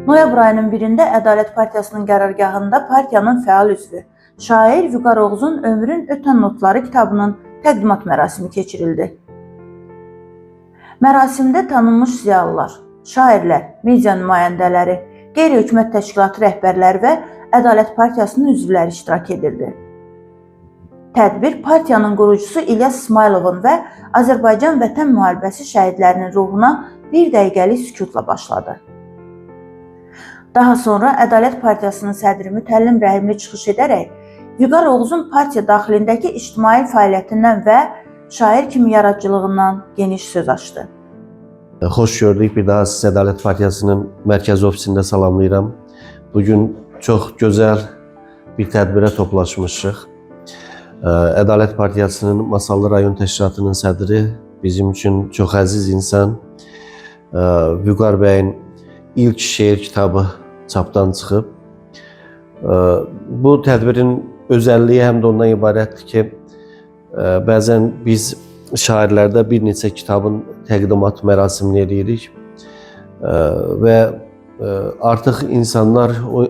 Noyabr ayının 1-də Ədalət Partiyasının qərargahında partiyanın fəal üzvü, şair Vüqar Oğuzun Ömrün Ötən Notları kitabının təqdimat mərasimi keçirildi. Mərasimdə tanınmış ziyalılar, şairlər, media nümayəndələri, qeyri-hökumət təşkilatı rəhbərləri və Ədalət Partiyasının üzvləri iştirak edirdi. Tədbir partiyanın qurucusu İlyas İsmayılovun və Azərbaycan Vətən Müharibəsi şəhidlərinin ruhuna bir dəqiqəlik sükutla başladı. Daha sonra Ədalət Partiyasının sədri Mütəllim Rəhimli çıxış edərək Vüqar Oğuzun partiya daxilindəki ictimai fəaliyyətindən və şair kimi yaradıcılığından geniş söz açdı. Xoş gördük. Bir daha sizi Ədalət Partiyasının mərkəzi ofisində salamlayıram. Bugün çox gözəl bir tədbirə toplaşmışıq. Ədalət Partiyasının Masallı rayon təşkilatının sədri, bizim üçün çox əziz insan Vüqar bəyin ilk şeir kitabı çapdan çıxıb. Bu tədbirin özəlliyi həm də ondan ibarətdir ki, bəzən biz şairlərdə bir neçə kitabın təqdimat mərasimini eləyirik və artıq insanlar o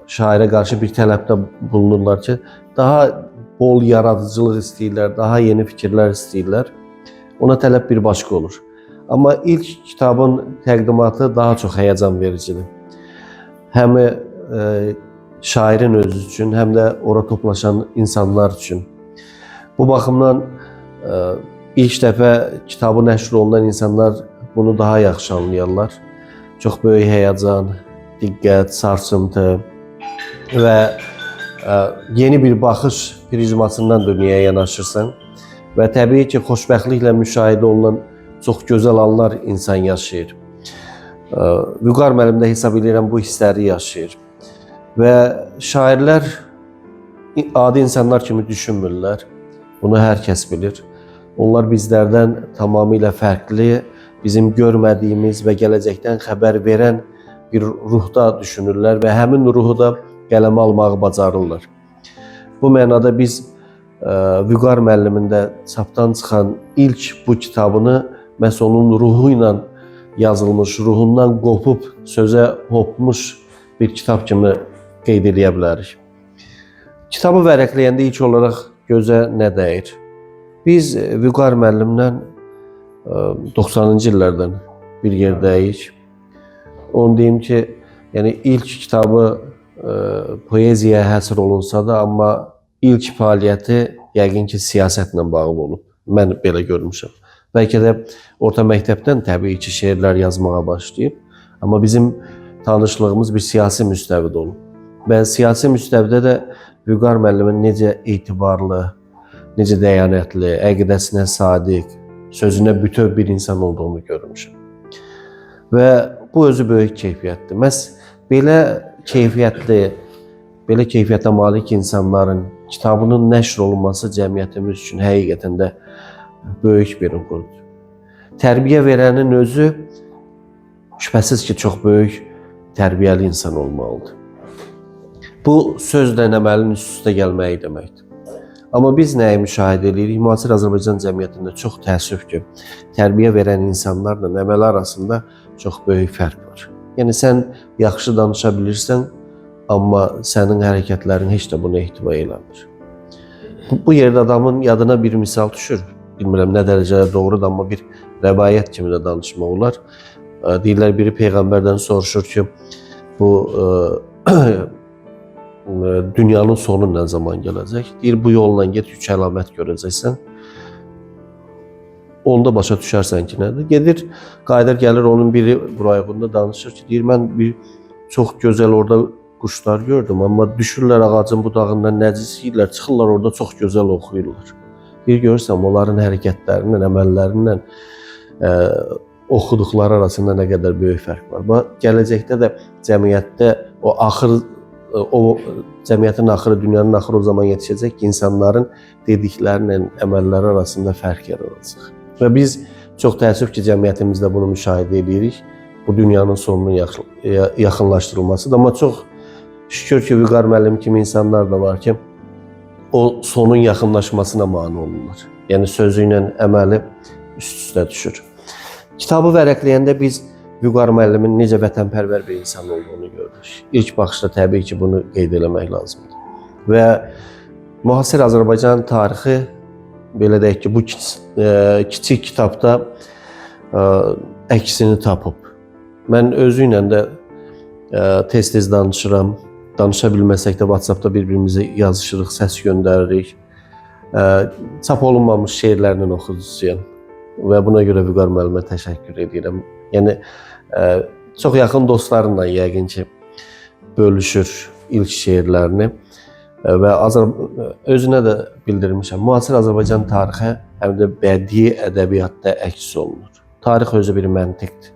şairə qarşı bir tələbdə bulunurlar ki, daha bol yaradıcılıq istəyirlər, daha yeni fikirlər istəyirlər. Ona tələb bir başqa olur. Amma ilk kitabın təqdimatı daha çox həyəcan vericidir. Həm şairin özü üçün, həm də ora toplaşan insanlar üçün. Bu baxımdan ilk dəfə kitabı nəşr olunan insanlar bunu daha yaxşı anlayarlar. Çox böyük həyəcan, diqqət, sarsıntı və yeni bir baxış prizmasından dünyaya yanaşırsan və təbii ki, xoşbəxtliklə müşahidə olunan çox gözəl anlar insan yaşayır. Vüqar müəllim də hesab edirəm bu hissləri yaşayır. Və şairlər adi insanlar kimi düşünmürlər. Bunu hər kəs bilir. Onlar bizlərdən tamamilə fərqli, bizim görmədiyimiz və gələcəkdən xəbər verən bir ruhda düşünürlər və həmin ruhu da qələmə almağı bacarırlar. Bu mənada biz Vüqar müəllimin də çapdan çıxan ilk bu kitabını məhz onun ruhu ilə yazılmış, ruhundan qopub sözə hopmuş bir kitab kimi qeyd eləyə bilərik. Kitabı vərəqləyəndə ilk olaraq gözə nə dəyir? Biz Vüqar müəllimlə 90-cı illərdən bir yerdəyik. Onu deyim ki, yəni ilk kitabı poeziyaya həsr olunsa da, amma ilk fəaliyyəti yəqin ki, siyasətlə bağlı olub. Mən belə görmüşəm. Bəlkə də orta məktəbdən təbii ki, şeirlər yazmağa başlayıb, amma bizim tanışlığımız bir siyasi müstəvidə olub. Və siyasi müstəvidə də Vüqar müəllimin necə etibarlı, necə dəyanətli, əqidəsinə sadiq, sözünə bütöv bir insan olduğunu görmüşəm. Və bu özü böyük keyfiyyətdir. Məhz belə keyfiyyətli, belə keyfiyyətə malik insanların kitabının nəşr olunması cəmiyyətimiz üçün həqiqətən də böyük bir uğurdur. Tərbiyə verənin özü şübhəsiz ki, çox böyük tərbiyəli insan olmalıdır. Bu sözlə əməlin üst-üstə gəlməyi deməkdir. Amma biz nəyi müşahidə edirik? Müasir Azərbaycan cəmiyyətində çox təəssüf ki, tərbiyə verən insanlarla əməl arasında çox böyük fərq var. Yəni sən yaxşı danışa bilirsən, amma sənin hərəkətlərin heç də buna ehtiva eləmir. Bu yerdə adamın yadına bir misal düşür. Bilmirəm nə dərəcədə doğrudur, amma bir rəvayət kimi də danışmaq olar. Deyirlər biri peyğəmbərdən soruşur ki, bu dünyanın sonu nə zaman gələcək? Deyir bu yolla get, üç əlamət görəcəksən. Onda başa düşərsən ki, nədir? Gedir, qayıdır, gəlir onun biri burayığında danışır ki, deyir mən bir çox gözəl orada quşlar gördüm, amma düşürlər ağacın budağından nəcis yeyirlər, çıxırlar orada çox gözəl oxuyurlar. Deyir görürsən onların hərəkətlərindən, əməllərindən oxuduqları arasında nə qədər böyük fərq var. Bu gələcəkdə də cəmiyyətdə o axır o cəmiyyətin axırı, dünyanın axırı o zaman yetişəcək ki, insanların dediklərlə əməlləri arasında fərq yaranacaq. Və biz çox təəssüf ki, cəmiyyətimizdə bunu müşahidə edirik. Bu dünyanın sonunun yaxınlaşdırılmasıdır. Amma çox şükür ki, Vüqar müəllim kimi insanlar da var ki, o sonun yaxınlaşmasına mane olurlar. Yəni sözü ilə əməli üst-üstə düşür. Kitabı vərəqləyəndə biz Vüqar müəllimin necə vətənpərvər bir insan olduğunu görürük. İlk baxışda təbii ki, bunu qeyd eləmək lazımdır. Və müasir Azərbaycan tarixi belə deyək ki, bu kiçik kitabda əksini tapıb. Mən özü ilə də tez-tez danışıram. Danışa bilməsək də WhatsApp-da bir-birimizə yazışırıq, səs göndəririk. Çap olunmamış şeirlərinin oxucusuyam və buna görə Vüqar müəllimə təşəkkür edirəm. Yəni çox yaxın dostlarımla yəqin ki bölüşür ilk şeirlərini və özünə də bildirmişəm. Müasir Azərbaycan tarixi həm də bədii ədəbiyyatda əks olunur. Tarix özü bir məntiqdir.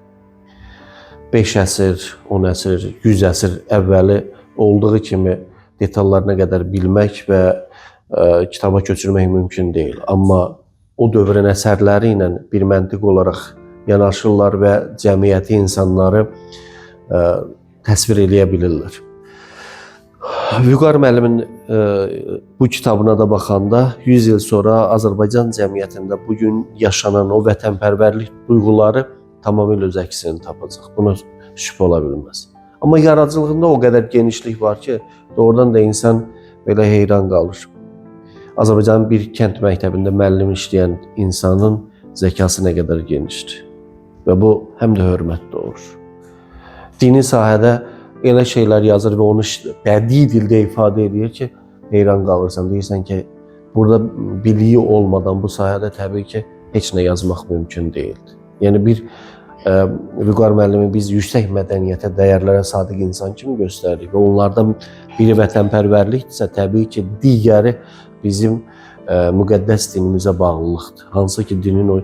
5 əsr, 10 əsr, 100 əsr əvvəli olduğu kimi detallarına qədər bilmək və kitaba köçürmək mümkün deyil. Amma o dövrün əsərləri ilə bir məntiq olaraq yanaşırlar və cəmiyyəti, insanları təsvir eləyə bilirlər. Vüqar müəllimin bu kitabına da baxanda 100 il sonra Azərbaycan cəmiyyətində bu gün yaşanan o vətənpərvərlik duyğuları tamamilə öz əksini tapacaq. Buna şübhə ola bilməz. Amma yaradıcılığında o qədər genişlik var ki, doğrudan da insan belə heyran qalır. Azərbaycanın bir kənd məktəbində müəllim işləyən insanın zəkası nə qədər genişdir. Və bu həm də hörmət doğurur. Dini sahədə elə şeylər yazır və onu bədii dildə ifadə edir ki, heyran qalırsan. Deyirsən ki, burada biliyi olmadan bu sahədə təbii ki, heç nə yazmaq mümkün deyildi. Yəni bir Vüqar müəllimi biz yüksək mədəniyyətə, dəyərlərə sadiq insan kimi göstəririk və onlardan biri vətənpərvərlikdirsə, təbii ki, digəri bizim müqəddəs dinimizə bağlılıqdır. Hansı ki, dinin o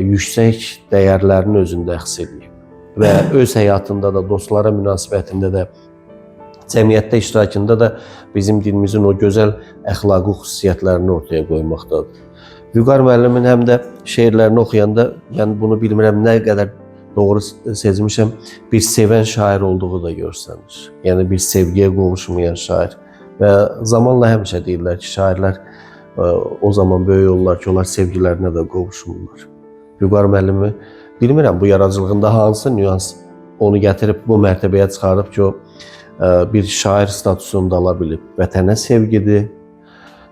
yüksək dəyərlərini özündə əks eləyib və öz həyatında da, dostlara münasibətində də, cəmiyyətdə iştirakında da bizim dinimizin o gözəl əxlaqi xüsusiyyətlərini ortaya qoymaqdadır. Vüqar müəllimin həm də şeirlərini oxuyanda mən bunu bilmirəm nə qədər doğru sezmişəm, bir sevən şair olduğu da görsənir. Yəni bir sevgiyə qovuşmayan şair. Və zamanla həmişə deyirlər ki, şairlər o zaman böyük olurlar ki, onlar sevgilərinə də qovuşmurlar. Vüqar müəllimi bilmirəm bu yaradıcılığında hansı nüans onu gətirib bu mərtəbəyə çıxarıb ki, o bir şair statusunda ala bilib. Vətənə sevgidir,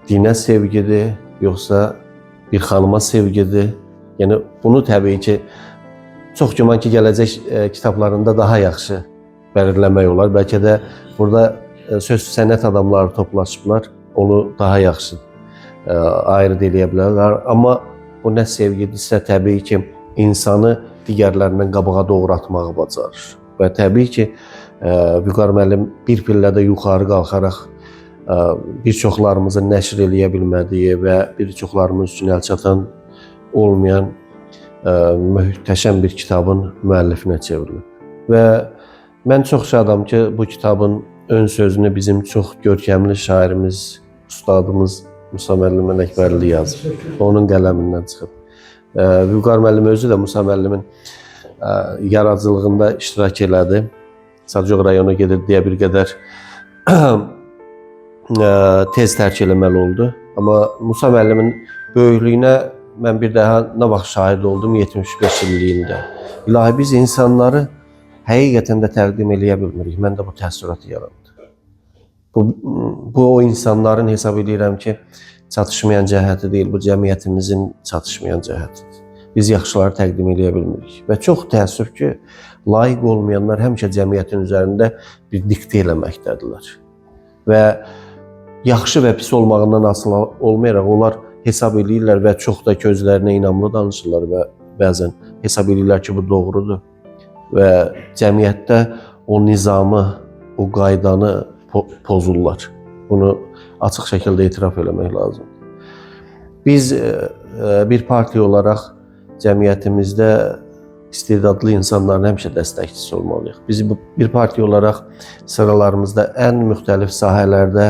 dinə sevgidir, yoxsa bir xanıma sevgidir. Yəni bunu təbii ki, çox güman ki, gələcək kitablarında daha yaxşı belirləmək olar. Bəlkə də burada söz sənət adamları toplaşıblar, onu daha yaxşı ayırd eləyə bilərlər. Amma bu nə sevgidirsə, təbii ki, insanı digərlərindən qabağa doğru atmağı bacarır. Və təbii ki, Vüqar müəllim bir pillədə yuxarı qalxaraq bir çoxlarımızın nəşr eləyə bilmədiyi və bir çoxlarımız üçün əlçatan olmayan möhtəşəm bir kitabın müəllifinə çevrilib. Və mən çox şadam ki, bu kitabın ön sözünü bizim çox görkəmli şairimiz, ustadımız Musa müəllim Ələkbərli yazıb. Onun qələmindən çıxıb. Vüqar müəllim özü də Musa müəllimin yaradıcılığında iştirak elədi. Sacıq rayona gedir deyə bir qədər tez tərk eləməli oldu. Amma Musa müəllimin böyüklüyünə mən bir daha nə vaxt şahid oldum? 75 illiyində. İlahi, biz insanları həqiqətən də təqdim eləyə bilmirik. Məndə bu təəssürat yarandı. Bu o insanların hesab eləyirəm ki, çatışmayan cəhəti deyil, bu cəmiyyətimizin çatışmayan cəhətidir. Biz yaxşıları təqdim eləyə bilmirik. Və çox təəssüf ki, layiq olmayanlar həmişə cəmiyyətin üzərində bir diktə eləməkdədirlər. Və yaxşı və pis olmağından asılı olmayaraq onlar hesab eləyirlər və çox da ki, özlərinə inamlı danışırlar və bəzən hesab eləyirlər ki, bu doğrudur. Və cəmiyyətdə o nizamı, o qaydanı pozurlar. Bunu açıq şəkildə etiraf eləmək lazımdır. Biz bir partiya olaraq cəmiyyətimizdə istedadlı insanların həmişə dəstəkçisi olmalıyıq. Biz bir partiya olaraq sıralarımızda ən müxtəlif sahələrdə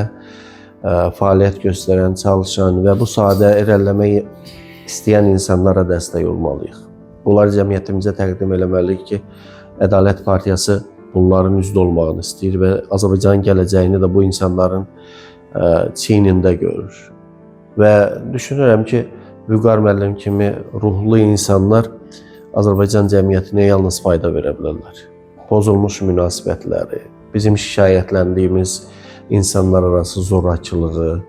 fəaliyyət göstərən, çalışan və bu sahədə irəliləmək istəyən insanlara dəstək olmalıyıq. Onları cəmiyyətimizə təqdim eləməliyik ki, Ədalət Partiyası bunların üzdə olmağını istəyir və Azərbaycanın gələcəyini də bu insanların çiynində görür. Və düşünürəm ki, Vüqar müəllim kimi ruhlu insanlar Azərbaycan cəmiyyətinə yalnız fayda verə bilərlər. Pozulmuş münasibətləri, bizim şikayətləndiyimiz insanlar arası zorakılığı,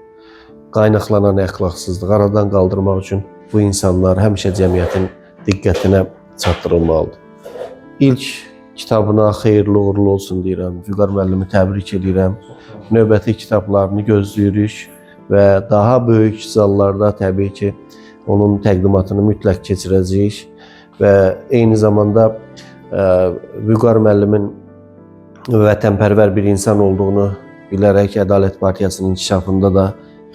qaynaqlanan əxlaqsızlığı aradan qaldırmaq üçün bu insanlar həmişə cəmiyyətin diqqətinə çatdırılmalıdır. İlk kitabına xeyirli uğurlu olsun deyirəm. Vüqar müəllimi təbrik edirəm. Növbəti kitablarını gözləyirik və daha böyük zallarda təbii ki, onun təqdimatını mütləq keçirəcəyik və eyni zamanda Vüqar müəllimin vətənpərvər bir insan olduğunu bilərək Ədalət Partiyasının inkişafında da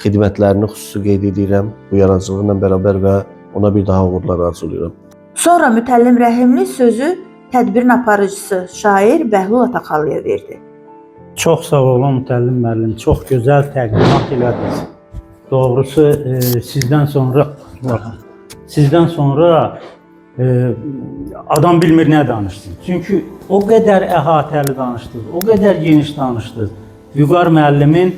xidmətlərini xüsusi qeyd edirəm bu yaradıcılığı ilə bərabər və ona bir daha uğurlar arzulayıram. Sonra Mütəllim Rəhimli sözü tədbirin aparıcısı şair Bəhlul Ataxanlıya verdi. Çox sağ olun Mütəllim müəllim, çox gözəl təqdimat elədiniz. Doğrusu sizdən sonra adam bilmir nə danışsın. Çünki o qədər əhatəli danışdınız, o qədər geniş danışdınız. Vüqar müəllimin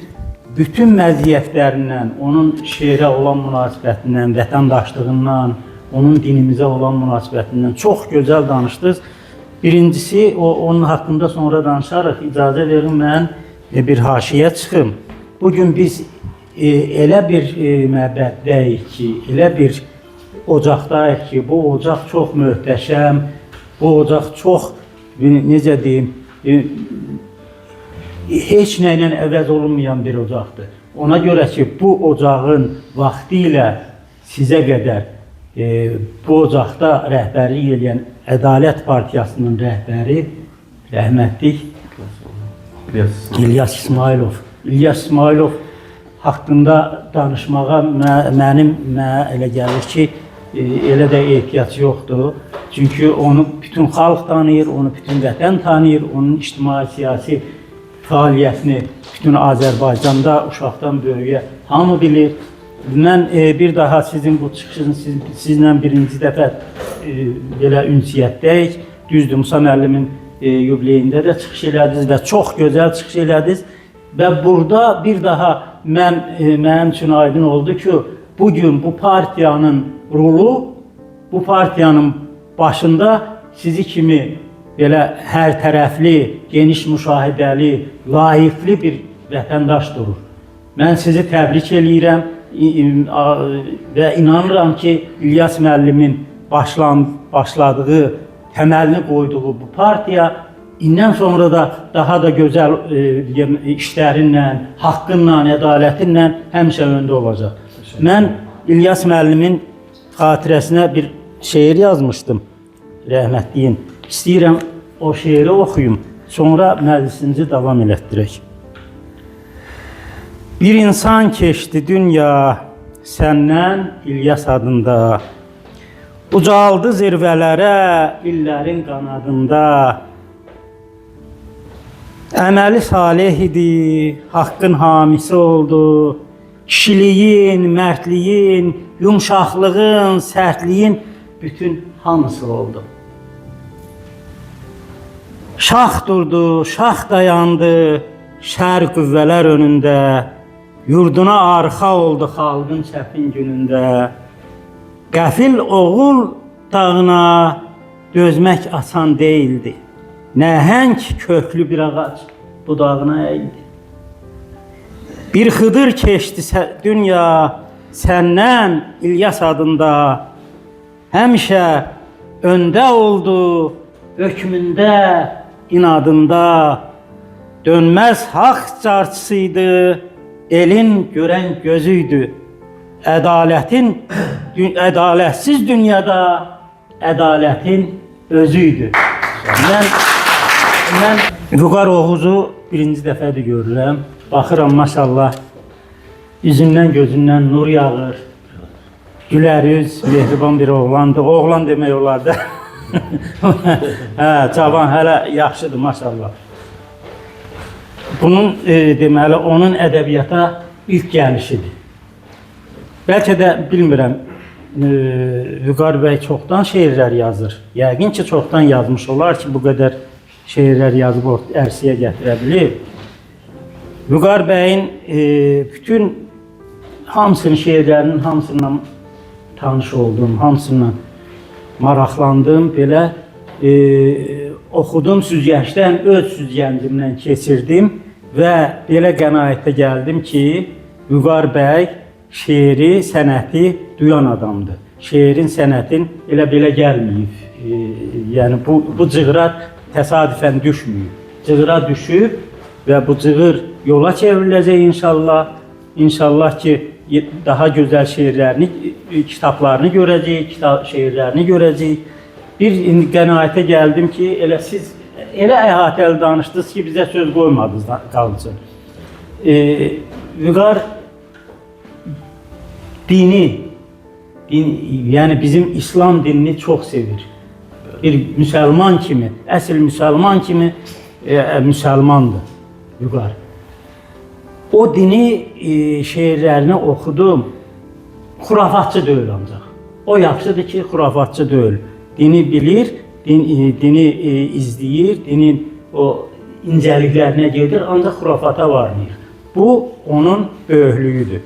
bütün məziyyətlərindən, onun şeirə olan münasibətindən, vətəndaşlığından, onun dinimizə olan münasibətindən çox gözəl danışdınız. Birincisi, onun haqqında sonra danışarıq. İcazə verin mən bir haşiyə çıxım. Bugün biz elə bir məbəddəyik ki, elə bir ocaqdayıq ki, bu ocaq çox möhtəşəm, bu ocaq çox, necə deyim, heç nə ilə əvəz olunmayan bir ocaqdır. Ona görə ki, bu ocağın vaxtilə sizə qədər bu ocaqda rəhbərlik eləyən Ədalət Partiyasının rəhbəri rəhmətlik İlyas İsmayılov. İlyas İsmayılov haqqında danışmağa mənə elə gəlir ki, elə də ehtiyac yoxdur. Çünki onu bütün xalq tanıyır, onu bütün vətən tanıyır, onun ictimai-siyasi fəaliyyətini bütün Azərbaycanda uşaqdan böyüyə hamı bilir. Mən bir daha sizin bu çıxışınız, sizlə birinci dəfə belə ünsiyyətdəyik. Düzdür, Musa müəllimin yubileyində də çıxış elədiniz və çox gözəl çıxış elədiniz. Və burada bir daha mənim üçün aydın oldu ki, bugün bu partiyanın rolu, bu partiyanın başında sizi kimi belə hər tərəfli, geniş müşahidəli, layiqli bir vətəndaş durur. Mən sizi təbrik eləyirəm və inanıram ki, İlyas müəllimin başladığı, təməlini qoyduğu bu partiya indən sonra da daha da gözəl işlərinlə, haqqınla, ədalətinlə həmişə öndə olacaq. Mən İlyas müəllimin xatirəsinə bir şeir yazmışdım, rəhmətliyin. İstəyirəm o şeiri oxuyum, sonra məclisimizi davam elətdirək. Bir insan keçdi dünya səndən İlyas adında. Ucaldı zirvələrə illərin qanadında. Əməli salih idi, haqqın hamisi oldu. Kişiliyin, mərdliyin, yumşaqlığın, sərtliyin bütün hamısı oldu. Şax durdu, şax dayandı şər qüvvələr önündə. Yurduna arxa oldu xalqın çətin günündə. Qəfil oğul dağına dözmək asan deyildi. Nəhəng köklü bir ağac budağına əyildi. Bir xıdır keçdi dünya səndən İlyas adında. Həmişə öndə oldu hökmündə, inadında. Dönməz haqq carçısıydı, elin görən gözüydü. Ədalətsiz dünyada ədalətin özüydü. Mən Vüqar Oğuzu birinci dəfədir görürəm. Baxıram maşallah üzündən gözündən nur yağır. Gülər üz, mehriban bir oğlandır. Oğlan demək olar da. Hə, cavan hələ yaxşıdır maşallah. Bunun deməli onun ədəbiyyata ilk gəlişidir. Bəlkə də bilmirəm, Vüqar bəy çoxdan şeirlər yazır. Yəqin ki, çoxdan yazmış olar ki, bu qədər şeirlər yazıb ərsəyə gətirə bilib. Vüqar bəyin bütün hamısının şeirlərinin hamısından tanış oldum, hamısından. Maraqlandım, belə oxudum, süzgəcdən, öz süzgəncimdən keçirdim və belə qənaətə gəldim ki, Vüqar bəy şeiri, sənəti duyan adamdır. Şeirin, sənətin elə belə gəlməyib. Yəni bu cığıra təsadüfən düşməyib. Cığıra düşüb və bu cığır yola çevriləcək inşallah. İnşallah ki, daha gözəl şeirlərini, kitablarını görəcəyik, şeirlərini görəcəyik. Bir indi qənaətə gəldim ki, elə siz elə əhatəli danışdınız ki, bizə söz qoymadınız qalsın. Vüqar dini, yəni bizim İslam dinini çox sevir. Bir müsəlman kimi, əsl müsəlman kimi müsəlmandır Vüqar. O dini şeirlərini oxudum. Xurafatçı deyil ancaq. O yaxşıdır ki, xurafatçı deyil. Dini bilir, dini izləyir, dinin o incəliklərinə gedir, ancaq xurafata varmır. Bu onun böyüklüyüdür.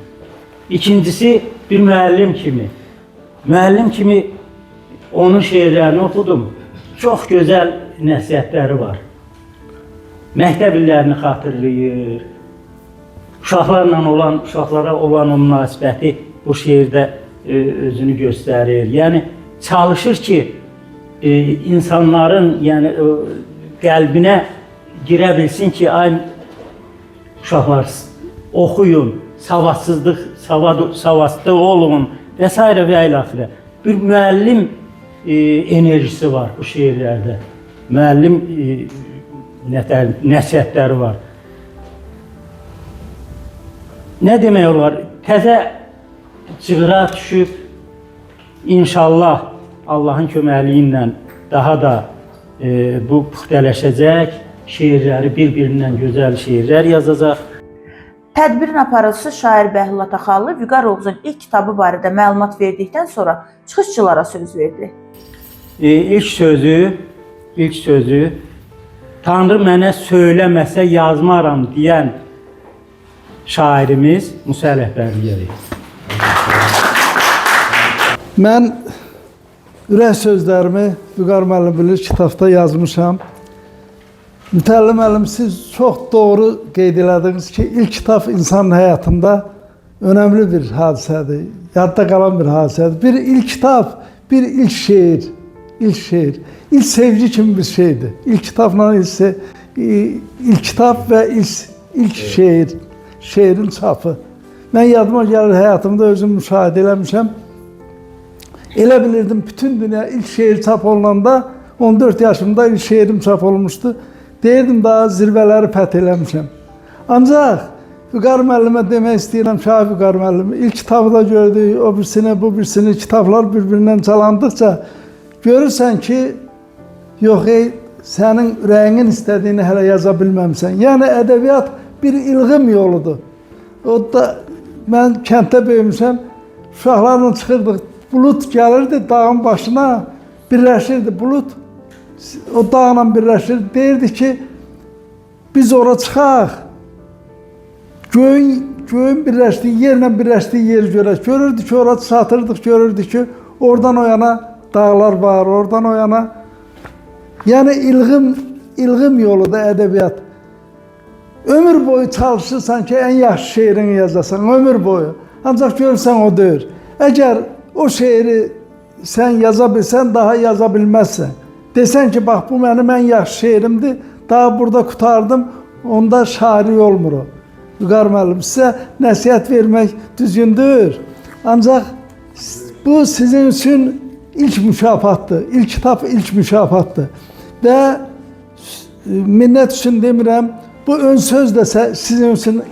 İkincisi bir müəllim kimi. Müəllim kimi onun şeirlərini oxudum. Çox gözəl nəsihətləri var. Məktəb illərini xatırlayır. Uşaqlarla olan, uşaqlara olan o münasibəti bu şeirdə özünü göstərir. Yəni çalışır ki, insanların, yəni qəlbinə girə bilsin ki, ay uşaqlar oxuyun, savadsızlıq, savadlı olun və s. və ilaxırə. Bir müəllim enerjisi var bu şeirlərdə. Müəllim nəsihətləri var. Nə demək olar? Təzə cığıra düşüb, inşallah Allahın köməkliyi ilə daha da bu puxtələşəcək, şeirləri bir-birindən gözəl şeirlər yazacaq. Tədbirin aparıcısı şair Bəhlul Ataxanlı Vüqar Oğuzun ilk kitabı barədə məlumat verdikdən sonra çıxışçılara söz verdi. İlk sözü Tanrı mənə söyləməsə yazmaram deyən şairimiz Musa Ələkbərliyə. Mən ürək sözlərimi Vüqar müəllim bilir, kitabda yazmışam. Mütəllim müəllim, siz çox doğru qeyd elədiniz ki, ilk kitab insanın həyatında önəmli bir hadisədir, yadda qalan bir hadisədir. Bir ilk kitab, bir ilk şeir, ilk şeir, ilk sevgi kimi bir şeydir. İlk kitabla ilk kitab və ilk şeir, şeirin çapı. Mən yadıma gəlir, həyatımda özüm müşahidə eləmişəm. Elə bilirdim bütün dünya ilk şeir çap olunanda 14 yaşımda ilk şeirim çap olmuşdu. Deyirdim daha zirvələri fəth eləmişəm. Ancaq Vüqar müəllimə demək istəyirəm, Şah Vüqar müəllim, ilk kitabı da gördük, o birisini, bu birisini, kitablar bir-birindən çalandıqca görürsən ki, yox ey, sənin ürəyinin istədiyini hələ yaza bilməmsən. Yəni ədəbiyyat bir ilğim yoludur. O da mən kənddə böyümüşəm, uşaqlarla çıxırdıq, bulut gəlirdi dağın başına, birləşirdi bulut, o dağla birləşir, deyirdi ki, biz ora çıxaq, göyün birləşdiyi yerlə birləşdiyi yeri görək. Görürdük ki, ora çatırdıq, görürdük ki, oradan o yana dağlar var, oradan o yana. Yəni ilğim yoludur ədəbiyyat. Ömür boyu çalışırsan ki, ən yaxşı şeirini yazasan, ömür boyu. Ancaq görürsən o deyil. Əgər o şeiri sən yaza bilsən, daha yaza bilməzsən. Desən ki, bax bu mənim ən yaxşı şeirimdir, daha burada qurtardım, onda şairi olmur o. Vüqar müəllim, sizə nəsihət vermək düzgündür. Ancaq bu sizin üçün ilk mükafatdır. İlk kitab ilk mükafatdır. Və minnət üçün demirəm, bu ön söz də sizin üçün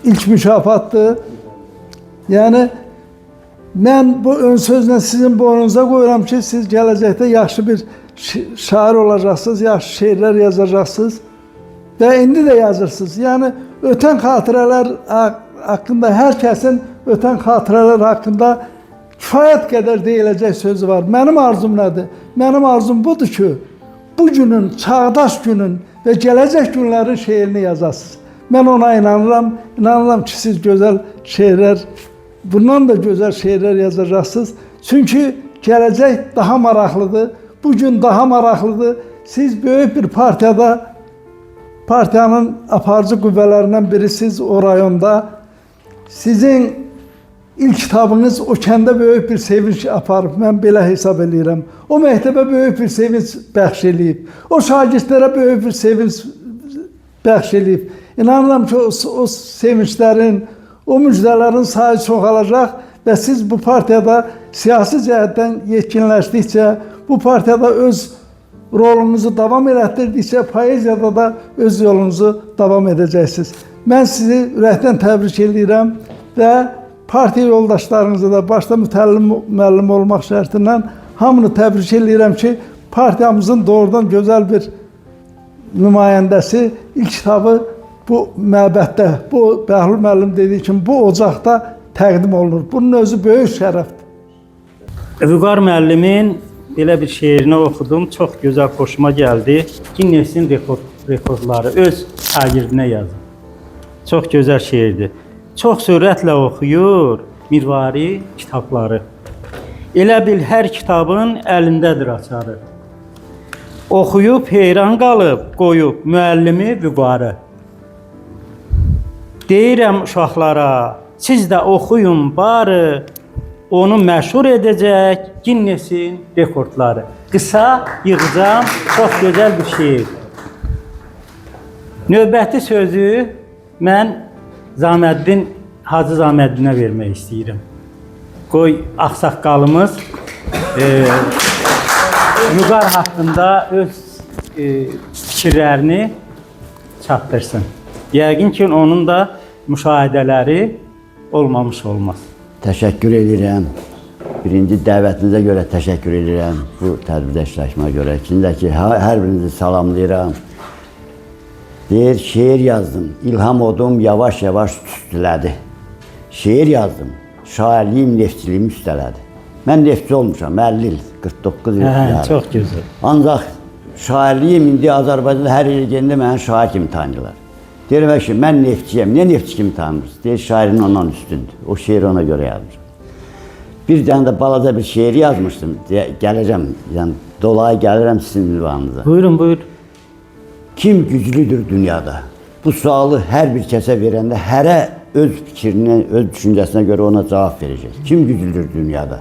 ilk mükafatdır. Yəni mən bu ön sözlə sizin boynunuza qoyuram ki, siz gələcəkdə yaxşı bir şair olacaqsınız, yaxşı şeirlər yazacaqsınız və indi də yazırsınız. Yəni ötən xatirələr haqqında hər kəsin ötən xatirələr haqqında kifayət qədər deyiləcək sözü var. Mənim arzum nədir? Mənim arzum budur ki, bu günün, çağdaş günün və gələcək günlərin şeirini yazasınız. Mən ona inanıram. İnanıram ki, siz gözəl şeirlər, bundan da gözəl şeirlər yazacaqsınız. Çünki Gələcək daha maraqlıdır. Bu gün daha maraqlıdır. Siz böyük bir partiyada, partiyanın aparıcı qüvvələrindən birisiniz o rayonda. Sizin ilk kitabınız o kəndə böyük bir sevinç aparıb, mən belə hesab eləyirəm. O məktəbə böyük bir sevinç bəxş eləyib. O şagirdlərə böyük bir sevinç bəxş eləyib. İnanıram ki, o sevinçlərin, o müjdələrin sayı çoxalacaq və siz bu partiyada siyasi cəhətdən yetkinləşdikcə, bu partiyada öz rolunuzu davam elətdirdikcə, poeziyada da öz yolunuzu davam edəcəksiniz. Mən sizi ürəkdən təbrik eləyirəm və partiya yoldaşlarınızı da başda mütəllim müəllim olmaq şərti ilə hamını təbrik eləyirəm ki, partiyamızın doğrudan gözəl bir nümayəndəsi ilk kitabı bu məbəddə, bu Bəhlul müəllim dediyi kimi bu ocaqda təqdim olunur. Bunun özü böyük şərəfdir. Vüqar müəllimin belə bir şeirini oxudum, çox gözəl xoşuma gəldi. Ginnesin rekordları öz şagirdinə yazıb. Çox gözəl şeirdir. Çox sürətlə oxuyur mirvari kitabları. Elə bil hər kitabın əlindədir açarı. Oxuyub heyran qalıb qoyub müəllimi Vüqarı. Deyirəm uşaqlara, siz də oxuyun barı, onu məşhur edəcək Ginnesin rekordları. Qısa, yığcam, çox gözəl bir şeir. Növbəti sözü mən Zaməddin, Hacı Zaməddinə vermək istəyirəm. Qoy ağsaqqalımız Vüqar haqqında öz fikirlərini çatdırsın. Yəqin ki, onun da müşahidələri olmamış olmaz. Təşəkkür edirəm. Birinci dəvətinizə görə təşəkkür edirəm bu tədbirdə iştirakıma görə. İkinci də ki, hər birinizi salamlayıram. Deyir, şeir yazdım. İlham odum yavaş-yavaş tüstülədi. Şeir yazdım. Şairliyim, neftçiliyimi üstələdi. Mən neftçi olmuşam, 50 il, 49 il. Hə, çox gözəl. Ancaq şairliyim indi Azərbaycanda hər il gedəndə məni şair kimi tanıyırlar. Deyirəm ki, mən neftçiyəm. Niyə neftçi kimi tanımırsınız? Deyir, şairin ondan üstündür. O şeiri ona görə yazmışam. Bir dənə də balaca bir şeir yazmışdım. Gələcəm, yəni dolayı gəlirəm sizin ünvanınıza. Buyurun, buyur. Kim güclüdür dünyada? Bu sualı hər bir kəsə verəndə hərə öz fikrinə, öz düşüncəsinə görə ona cavab verəcək. Kim güclüdür dünyada?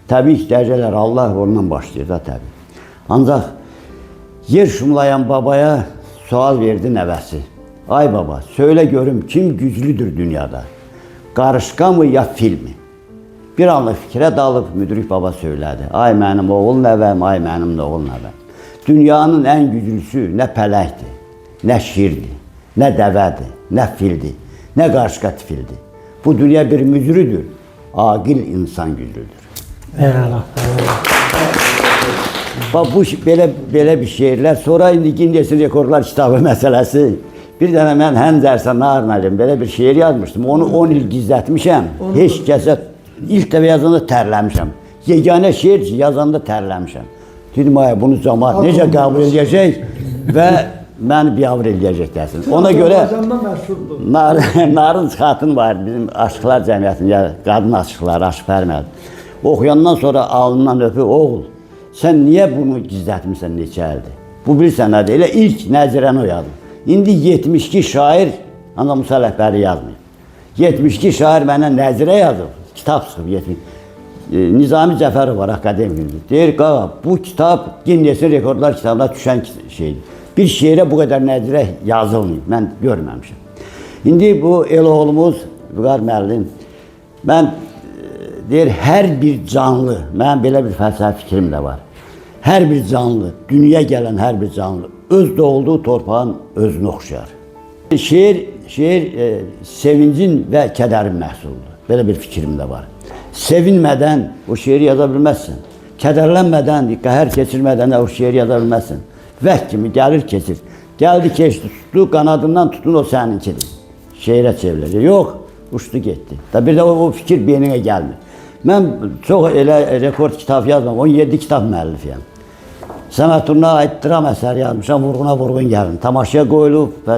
Təbii ki, deyəcəklər Allah ondan başlayır da təbii. Ancaq yer şumlayan babaya sual verdi nəvəsi. Ay baba, söylə görüm kim güclüdür dünyada? Qarışqa mı ya fil mi? Bir anlıq fikrə dalıb müdrik baba söylədi. Ay mənim oğul nəvəm, ay mənim oğul nəvəm. Dünyanın ən güclüsü nə pələkdir, nə şirdir, nə dəvədir, nə fildir, nə qarışqa tifildir. Bu dünya bir mücrüdür, aqil insan güclüdür. Əla. Bax bu belə bir şeirlər. Sonra indi Ginnesin rekordlar kitabı məsələsi. Bir dənə mən Həmzərsə Narın belə bir şeir yazmışdım. Onu 10 il gizlətmişəm. Heç kəsə ilk dəfə yazanda tərləmişəm. Yeganə şeir ki, yazanda tərləmişəm. Dedim, ay bunu cəmaat necə qəbul edəcək və məni biabır eləyəcək desin. Ona görə. Narın Xatun var bizim Aşıqlar Cəmiyyətinin, yəni qadın aşıqları, Aşıqlər müəllim. Oxuyandan sonra alnından öpür, oğul, sən niyə bunu gizlətmirsən neçə ildir? Bu bilirsən nədir? Elə ilk nəzirəni o yazdı. İndi 72 şair, ancaq Musa Ələkbəri yazmıyor. 72 şair mənə nəzirə yazıb, kitab çıxıb 70. Nizami Cəfərov var, akademik. Deyir, qağa, bu kitab Ginnesin rekordlar kitabına düşən şeydir. Bir şeirə bu qədər nəzirə yazılmayıb, mən görməmişəm. İndi bu el oğlumuz Vüqar müəllim, mən deyir, hər bir canlı, mənim belə bir fəlsəfi fikrim də var. Hər bir canlı, dünyaya gələn hər bir canlı öz doğulduğu torpağın özünü oxşayar. Şeir sevincin və kədərin məhsuludur. Belə bir fikrim də var. Sevinmədən o şeiri yaza bilməzsən. Kədərlənmədən, qəhər keçirmədən də o şeiri yaza bilməzsən. Vəh kimi gəlir, keçir. Gəldi, keçdi, tutdu, qanadından tutun, o səninkidir. Şeirə çevriləcək. Yox, uçdu, getdi. Da bir də o fikir beyninə gəlmir. Mən çox elə rekord kitab yazmam, 17 kitab müəllifiyəm. Səməd Turna aid dram əsəri yazmışam, Vurğuna Vurğun gəlin. Tamaşaya qoyulub və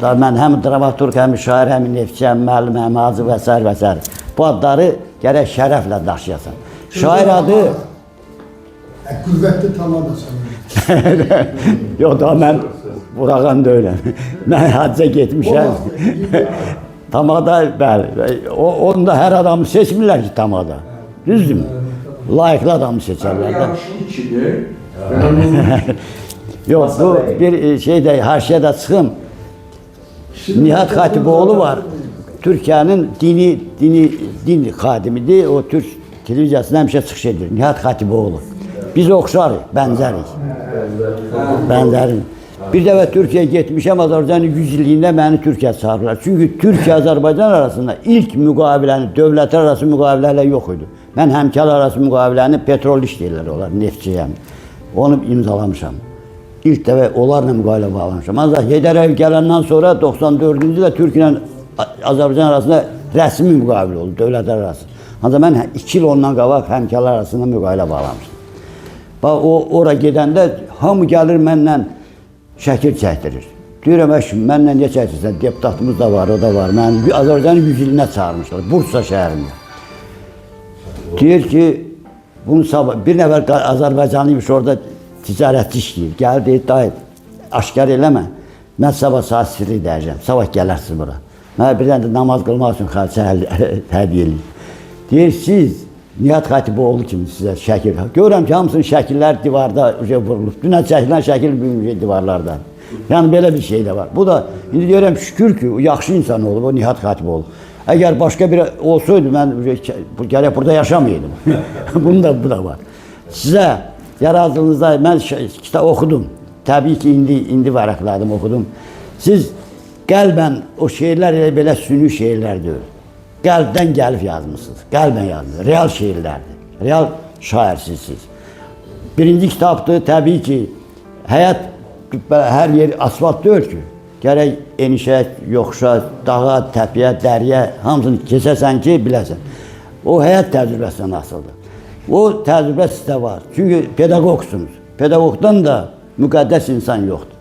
da mən həm dramaturq, həm şair, həm neftçi, həm müəllim, həm hacı və sair və sair. Bu adları gərək şərəflə daşıyasan. Şair adı Qüvvətli tamadasan. Yox da mən buraxan deyiləm. Mən həcca getmişəm. Tamada bəli. O onda hər adamı seçmirlər ki tamada. Düzdürmü? Layiqli adamı seçərlər də. İkidir. Yox, bu bir şey də haşiyə də çıxım. Nihat Xatiboğlu var. Türkiyənin dini dini din xadimidir. O Türk televiziyasında həmişə çıxış edir. Nihat Xatiboğlu. Biz oxşarıq, bənzərik. Bənzərik. Bir dəfə Türkiyəyə getmişəm, Azərbaycanın 100 illiyində məni Türkiyə çağırırlar. Çünki Türkiyə Azərbaycan arasında ilk müqaviləni, dövlətlər arası müqavilə hələ yox idi. Mən həmkar arası müqaviləni petrol iş deyirlər onlar, neftçiyəm. Onu imzalamışam. İlk dəfə onlarla müqavilə bağlamışam. Ancaq Heydər Əliyev gələndən sonra 94-cü ildə Türkiyə ilə Azərbaycan arasında rəsmi müqavilə oldu, dövlətlər arası. Ancaq mən 2 il ondan qabaq həmkarlar arasında müqavilə bağlamışdım. Bax o ora gedəndə hamı gəlir mənlə şəkil çəkdirir. Deyirəm, əş, mənlə niyə çəkdirsən? Deputatımız da var, o da var. Mən Azərbaycanın 100 ilinə çağırmışlar, Bursa şəhərində. Deyir ki, bunu sabah bir nəfər Azərbaycanlıymış orada ticarətçi işləyir. Gəl deyir, dayı, aşkar eləmə. Mən sabah saat sirri deyəcəm. Sabah gələrsiniz bura. Mənə bir dənə də namaz qılmaq üçün xalça hədiyyə eləyir. Deyir, siz Nihat Xatiboğlu kimi sizə şəkil. Görürəm ki, hamısının şəkillər divarda vurulub. Dünən çəkilən şəkil bu gün divarlarda. Yəni belə bir şey də var. Bu da indi deyirəm şükür ki, o yaxşı insan olub o Nihat Xatiboğlu. Əgər başqa bir olsaydı mən gərək burada yaşamayaydım. Bunun da bu da var. Sizə yaradığınızda mən kitab oxudum. Təbii ki, indi vərəqlədim, oxudum. Siz qəlbən o şeirlər elə belə süni şeirlər deyil. Qəlbdən gəlib yazmısınız. Qəlbən yazmısınız. Real şeirlərdir. Real şairsiniz siz. Birinci kitabdır, təbii ki, həyat hər yer asfalt deyil ki. Gərək enişə, yoxuşa, dağa, təpəyə, dəriyə hamısını keçəsən ki, biləsən. O həyat təcrübəsindən asılıdır. O təcrübə sizdə var. Çünki pedaqoqsunuz. Pedaqoqdan da müqəddəs insan yoxdur.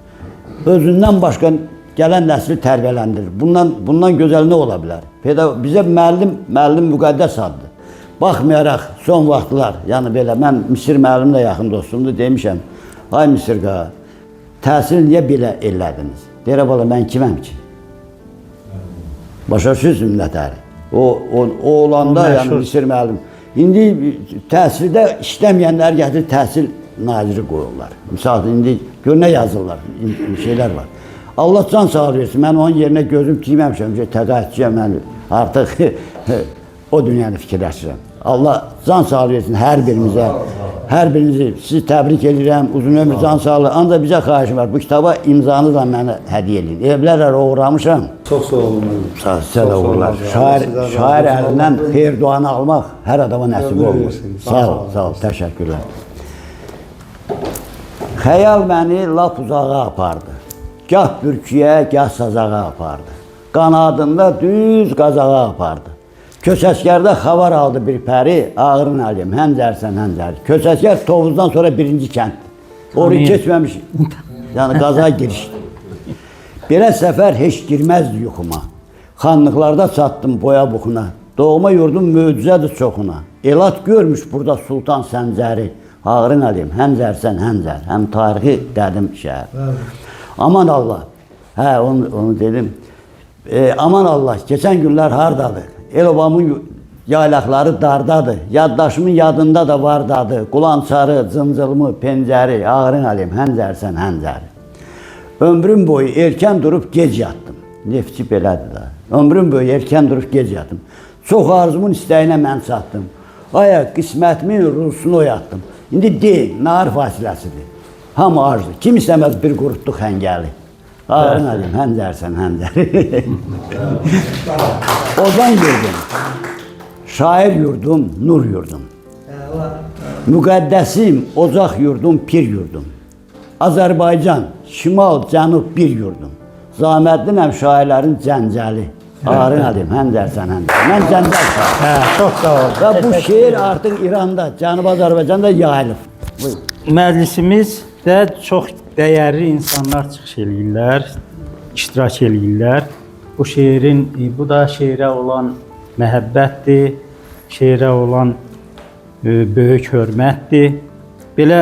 Özündən başqa gələn nəsli tərbiyələndirir. Bundan gözəl nə ola bilər? Bizə müəllim müqəddəs addır. Baxmayaraq son vaxtlar, yəni belə mən Misir müəllim də yaxın dostumdur demişəm. Ay Misir qa, təhsil niyə belə elədiniz? Deyirəm valla mən kiməm ki? Başa düşürsünüz nətəri? O olanda yəni Misir müəllim. İndi təhsildə işləməyənlər gətirir təhsil naziri qoyurlar. Misal indi gör nə yazırlar, şeylər var. Allah can sağlığı versin. Mən onun yerinə gözüm tikməmişəm ki, təqaüdçüyəm mən artıq o dünyanı fikirləşirəm. Allah can sağlığı versin hər birimizə. Hər birinizi sizi təbrik edirəm. Uzun ömür, can sağlığı. Ancaq bizə xahişim var. Bu kitaba imzanızla mənə hədiyyə eləyin. Elə bilərlər oğurlamışam. Çox sağ olun. Sağ sizə də uğurlar. Şair əlindən xeyir duanı almaq hər adama nəsib olmur. Sağ ol, sağ ol. Təşəkkürlər. Xəyal məni lap uzağa apardı. Gah bürküyə, gah sazağa apardı. Qanadında düz qazağa apardı. Köçəskərdə xavar aldı bir pəri, ağrın alim, həmzərsən həmzər. Köçəskər Tovuzdan sonra birinci kənddir. Orayı keçməmiş, yəni qazağa girişdi. Belə səfər heç girməzdi yuxuma. Xanlıqlarda çatdım boya buxuna. Doğma yurdum möcüzədir çoxuna. Elat görmüş burada Sultan Səncəri. Ağrın alim, həmzərsən həmzər. Həm tarixi qədim şəhər. Aman Allah. Hə, onu dedim. Aman Allah, keçən günlər hardadır? El obamın yaylaqları dardadır. Yaddaşımın yadında da var dadı. Qulançarı, cıncılmı, pencəri. Ağrın alim, həmzərsən həmzər. Ömrüm boyu erkən durub gec yatdım. Neftçi belədir da. Ömrüm boyu erkən durub gec yatdım. Çox arzumun istəyinə mən çatdım. Aya, qismətimin ruhsunu oyatdım. İndi deyil, nar fasiləsidir. Hamı arzu. Kim istəməz bir qurutdu xəngəli. Ağrın alim, həmzərsən həmzər. Ozan yurdum, şair yurdum, nur yurdum. Müqəddəsim, ocaq yurdum, pir yurdum. Azərbaycan, şimal, cənub bir yurdum. Zahmətlinəm şairlərin cəncəli. Ağrın alim, həmzərsən həmzər. Mən cəncəl şair. Hə, çox sağ ol. Və bu şeir artıq İranda, Cənubi Azərbaycanda yayılıb. Buyur. Məclisimizdə çox dəyərli insanlar çıxış eləyirlər, iştirak eləyirlər. Bu şeirin, bu da şeirə olan məhəbbətdir, şeirə olan böyük hörmətdir. Belə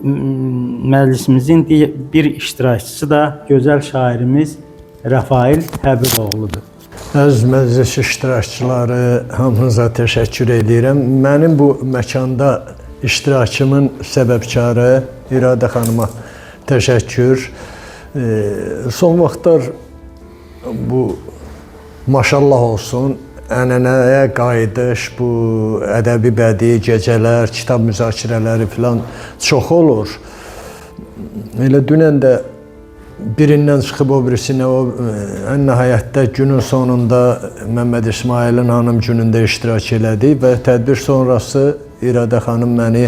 məclisimizin bir iştirakçısı da gözəl şairimiz Rəfail Həbiboğludur. Əziz məclis iştirakçıları, hamınıza təşəkkür edirəm. Mənim bu məkanda iştirakımın səbəbkarı İradə xanıma təşəkkür. Son vaxtlar bu maşallah olsun ənənəyə qayıdış, bu ədəbi bədii gecələr, kitab müzakirələri filan çox olur. Elə dünən də birindən çıxıb o birisinə, o ən nəhayətdə günün sonunda Məmməd İsmayılın hanım günündə iştirak elədik və tədbir sonrası İradə xanım məni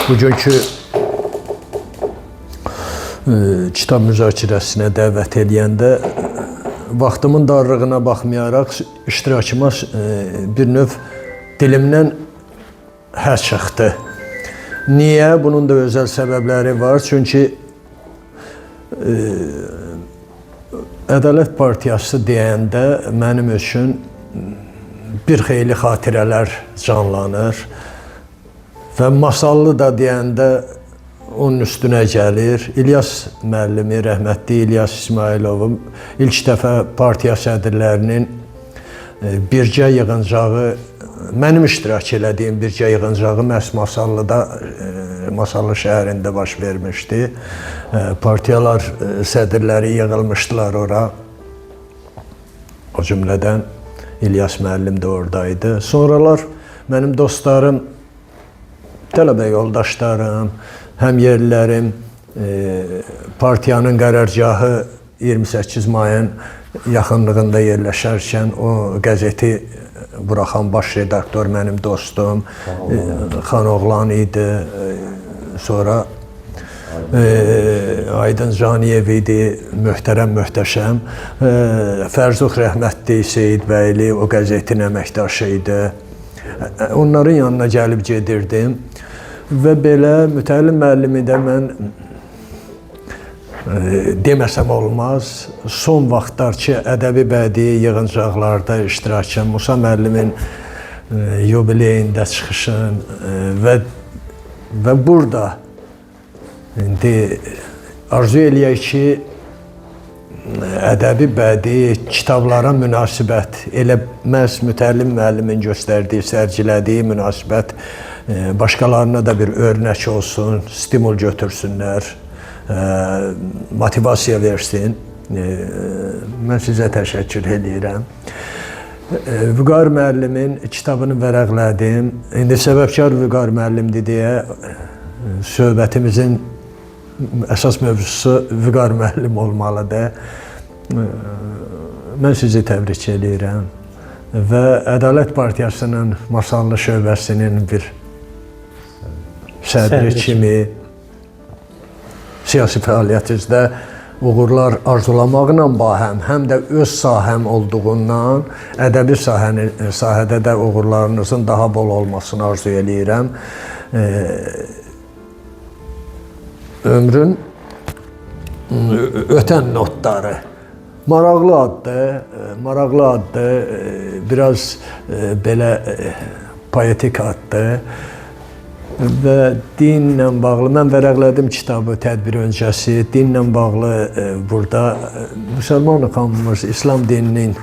bugünkü kitab müzakirəsinə dəvət eləyəndə vaxtımın darlığına baxmayaraq iştirakıma bir növ dilimdən hə çıxdı. Niyə? Bunun da özəl səbəbləri var. Çünki Ədalət Partiyası deyəndə mənim üçün bir xeyli xatirələr canlanır və Masallı da deyəndə onun üstünə gəlir. İlyas müəllimi, rəhmətli İlyas İsmayılovu ilk dəfə partiya sədrlərinin birgə yığıncağı, mənim iştirak elədiyim birgə yığıncağı məhz Masallıda, Masallı şəhərində baş vermişdi. Partiyalar sədrləri yığılmışdılar ora. O cümlədən İlyas müəllim də oradaydı. Sonralar mənim dostlarım, tələbə yoldaşlarım, həm yerlilərim, partiyanın qərargahı 28 mayın yaxınlığında yerləşərkən o qəzeti buraxan baş redaktor mənim dostum Xanoğlan idi. Sonra Aydın Caniyev idi, möhtərəm, möhtəşəm. Fərzux rəhmətli Seyidbəyli o qəzetin əməkdaşı idi. Onların yanına gəlib gedirdim. Və belə Mütəllim müəllimi də mən deməsəm olmaz. Son vaxtlar ki, ədəbi bədii yığıncaqlarda iştirakım, Musa müəllimin yubileyində çıxışın və burada indi arzu eləyək ki, ədəbi bədii kitablara münasibət, elə məhz Mütəllim müəllimin göstərdiyi, sərgilədiyi münasibət başqalarına da bir örnək olsun, stimul götürsünlər, motivasiya versin. Mən sizə təşəkkür eləyirəm. Vüqar müəllimin kitabını vərəqlədim. İndi səbəbkar Vüqar müəllimdir deyə söhbətimizin əsas mövzusu Vüqar müəllim olmalıdır. Mən sizi təbrik eləyirəm və Ədalət Partiyasının Masallı şöbəsinin bir sədri kimi siyasi fəaliyyətinizdə uğurlar arzulamaqla bahəm, həm də öz sahəm olduğundan ədəbi sahədə də uğurlarınızın daha bol olmasını arzu eləyirəm. Ömrün ötən notları. Maraqlı addır, maraqlı addır, biraz belə poetik addır. Və dinlə bağlı, mən vərəqlədim kitabı tədbir öncəsi, dinlə bağlı burada müsəlmanıq hamımız İslam dininin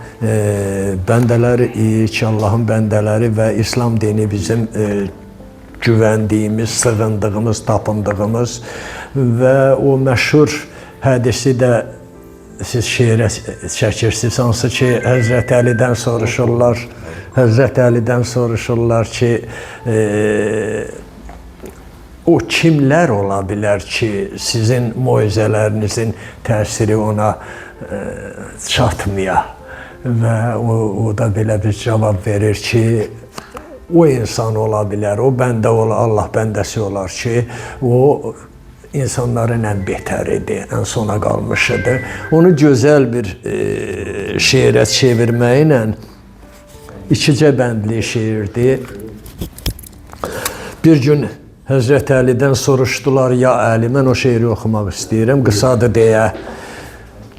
bəndələri idik, Allahın bəndələri və İslam dini bizim güvəndiyimiz, sığındığımız, tapındığımız və o məşhur hədisi də siz şeirə çəkirsiniz, hansı ki Həzrət Əlidən soruşurlar, Həzrət Əlidən soruşurlar ki, o kimlər ola bilər ki, sizin moizələrinizin təsiri ona çatmaya və o da belə bir cavab verir ki, o insan ola bilər, o bəndə ola, Allah bəndəsi olar ki, o insanların ən betəridir, ən sona qalmışıdır. Onu gözəl bir şeirə çevirməklə ikicə bəndli şeirdir. Bir gün Həzrət Əlidən soruşdular, ya Əli, mən o şeiri oxumaq istəyirəm, qısadır deyə.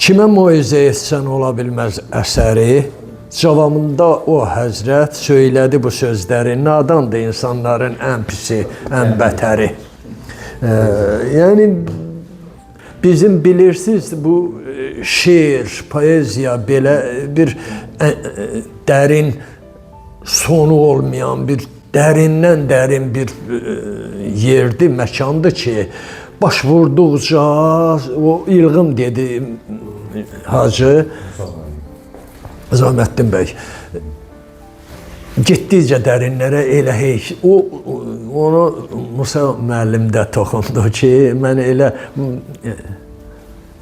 Kimə moizə etsən ola bilməz əsəri, Cavabında o həzrət söylədi bu sözləri. Nadandır insanların ən pisi, ən bətəri. Yəni bizim bilirsiniz bu şeir, poeziya belə bir dərin sonu olmayan bir dərindən dərin bir yerdir, məkandır ki, baş vurduqca o İlğım dedi Hacı Zaməddin bəy, getdikcə dərinlərə elə hey o onu Musa müəllim də toxundu ki, mən elə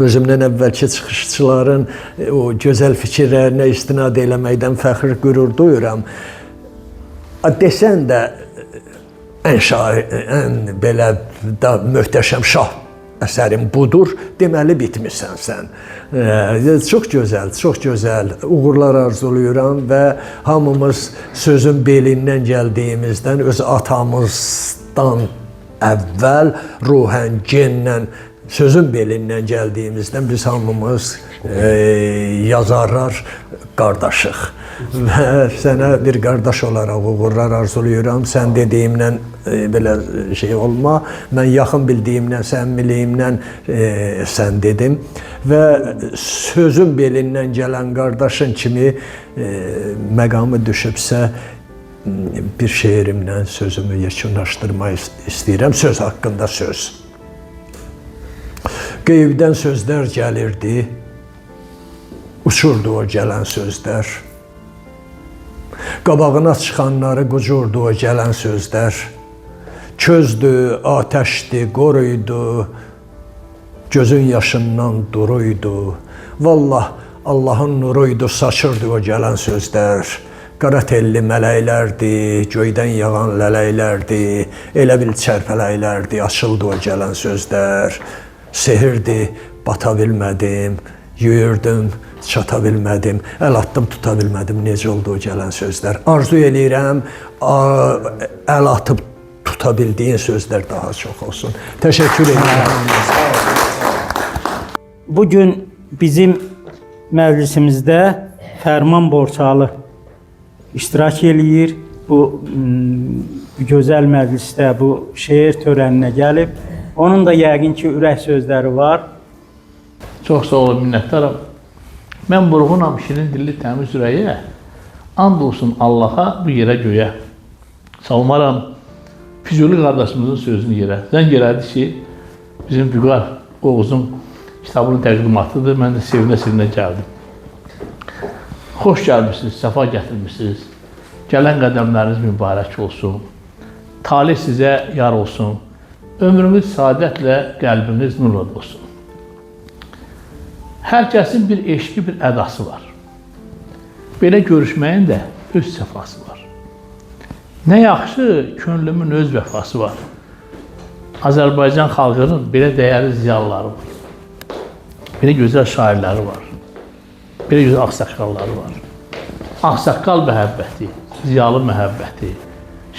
özümdən əvvəlki çıxışçıların o gözəl fikirlərinə istinad eləməkdən fəxr, qürur duyuram. Desən də ən şair, ən belə da möhtəşəm şah əsərim budur, deməli bitmisən sən. Çox gözəl, çox gözəl uğurlar arzulayıram və hamımız sözün belindən gəldiyimizdən, öz atamızdan əvvəl ruhən, genlə sözün belindən gəldiyimizdən biz hamımız yazarlar qardaşıq. Və sənə bir qardaş olaraq uğurlar arzulayıram. Sən dediyimlə belə şey olma. Mən yaxın bildiyimdən, səmimiliyimdən sən dedim. Və sözün belindən gələn qardaşın kimi məqamı düşübsə bir şeirimlə sözümü yekunlaşdırmaq istəyirəm. Söz haqqında söz. Qeybdən sözlər gəlirdi, uçurdu o gələn sözlər. Qabağına çıxanları qucurdu o gələn sözlər. Közdü, atəşdi, qoruydu, gözün yaşından duruydu. Vallah Allahın nuruydu, saçırdı o gələn sözlər. Qara telli mələklərdi, göydən yağan lələklərdi, elə bil çərpələklərdi, açıldı o gələn sözlər. Sehirdi, bata bilmədim, yürürdüm, çata bilmədim, əl atdım, tuta bilmədim, necə oldu o gələn sözlər. Arzu eləyirəm, əl atıb tuta bildiyin sözlər daha çox olsun. Təşəkkür edirəm. Bugün bizim məclisimizdə Fərman Borçalı iştirak eləyir. Bu gözəl məclisdə, bu şeir törəninə gəlib. Onun da yəqin ki, ürək sözləri var. Çox sağ olun, minnətdaram. Mən vurğunam şirin dilli təmiz ürəyə, and olsun Allaha bu yerə göyə. Salmaram Füzuli qardaşımızın sözünü yerə. Zəng elədi ki, bizim Vüqar Oğuzun kitabının təqdimatıdır. Mən də sevinə-sevinə gəldim. Xoş gəlmişsiniz, səfa gətirmişsiniz. Gələn qədəmləriniz mübarək olsun. Talih sizə yar olsun. Ömrünüz saadətlə, qəlbiniz nurla dolsun. Hər kəsin bir eşqi, bir ədası var. Belə görüşməyin də öz səfası var. Nə yaxşı könlümün öz vəfası var. Azərbaycan xalqının belə dəyərli ziyalıları var. Belə gözəl şairləri var. Belə gözəl ağsaqqalları var. Ağsaqqal məhəbbəti, ziyalı məhəbbəti,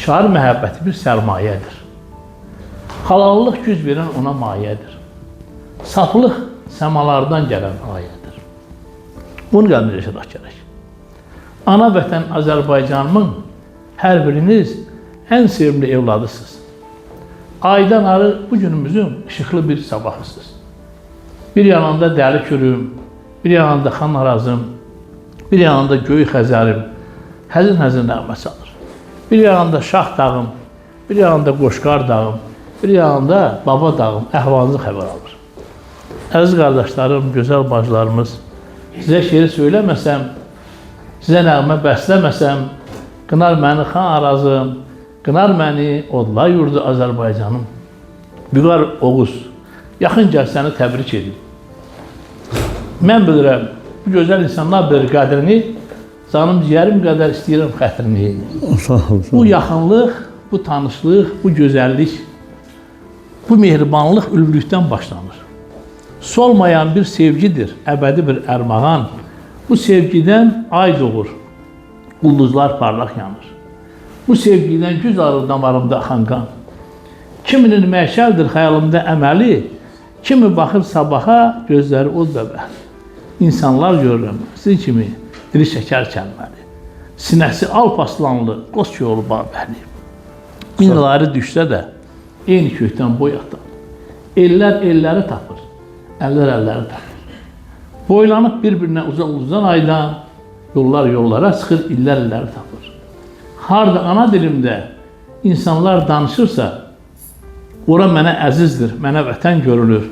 şair məhəbbəti bir sərmayədir. Halallıq güc verən ona mayədir. Saflıq səmalardan gələn ayədir. Bunu qəbul yaşadaq gərək. Ana vətən Azərbaycanımın hər biriniz ən sevimli evladısınız. Aydan arı bu günümüzün işıqlı bir sabahısınız. Bir yanında Dəli Kürüm, bir yanında Xan Arazım, bir yanında Göy Xəzərim, həzin-həzin nəğmə çalır. Bir yanında Şah Dağım, bir yanında Qoşqar Dağım, bir yanında Baba Dağım əhvalınızı xəbər alır. Əziz qardaşlarım, gözəl bacılarımız, sizə şeiri söyləməsəm, sizə nəğmə bəsləməsəm, qınar məni Xan Arazım, qınar məni odla yurdu Azərbaycanım. Vüqar Oğuz, yaxın gəl səni təbrik edim. Mən bilirəm, bu gözəl insanlar bilir qədrini, canım ciyərim qədər istəyirəm xətrini. Bu yaxınlıq, bu tanışlıq, bu gözəllik, bu mehribanlıq ülvlükdən başlanır. Solmayan bir sevgidir, əbədi bir ərmağan. Bu sevgidən ay doğur, ulduzlar parlaq yanır. Bu sevgidən güc alır damarımda axan qan. Kiminin məşəldir xəyalımda əməli, kimi baxır sabaha, gözləri od bəbəli. İnsanlar görürəm, sizin kimi Dili şəkər kəlməli. Sinəsi alpaslanlı, qoç yolu Babəli. Min il ayrı düşsə də, eyni kökdən boy atan. Ellər elləri tapır, əllər əlləri tapır. Boylanıb bir-birinə uzaq-uzdan aydan, yollar yollara çıxır, illər illəri tapır. Harda ana dilimdə insanlar danışırsa, ora mənə əzizdir, mənə vətən görünür.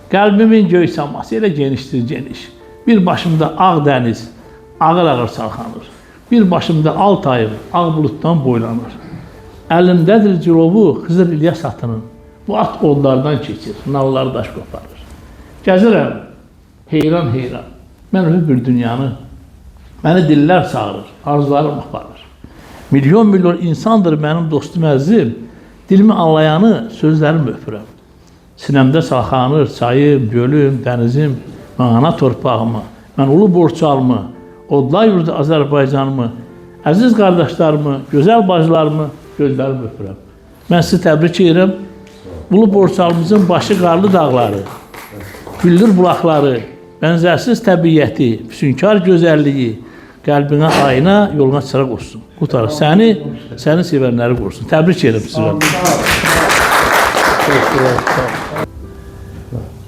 Qəlbimin göy səması elə genişdir, geniş. Bir başımda ağ dəniz ağır-ağır çalxanır. Bir başımda Altayım ağ buluddan boylanır. Əlimdədir cilovu Xızır İlyas atının. Bu at odlardan keçir, nallar daş qoparır. Gəzirəm heyran-heyran. Mən öpüb bir dünyanı. Məni dillər çağırır, arzularım aparır. Milyon-milyon insandır mənim dostum əzizim. Dilimi anlayanı sözlərimi öpürəm. Sinəmdə salxanır çayım, gölüm, dənizim, mən ana torpağımı, mən ulu Borçalımı, odlar yurdu Azərbaycanımı, əziz qardaşlarımı, gözəl bacılarımı gözlərimi öpürəm. Mən sizi təbrik edirəm. Ulu Borçalımızın başı qarlı dağları, güllür bulaqları, bənzərsiz təbiəti, füsunkar gözəlliyi qəlbinə ayna, yoluna çıraq olsun. Qutarır. Səni, səni sevənləri qorusun. Təbrik edirəm sizi.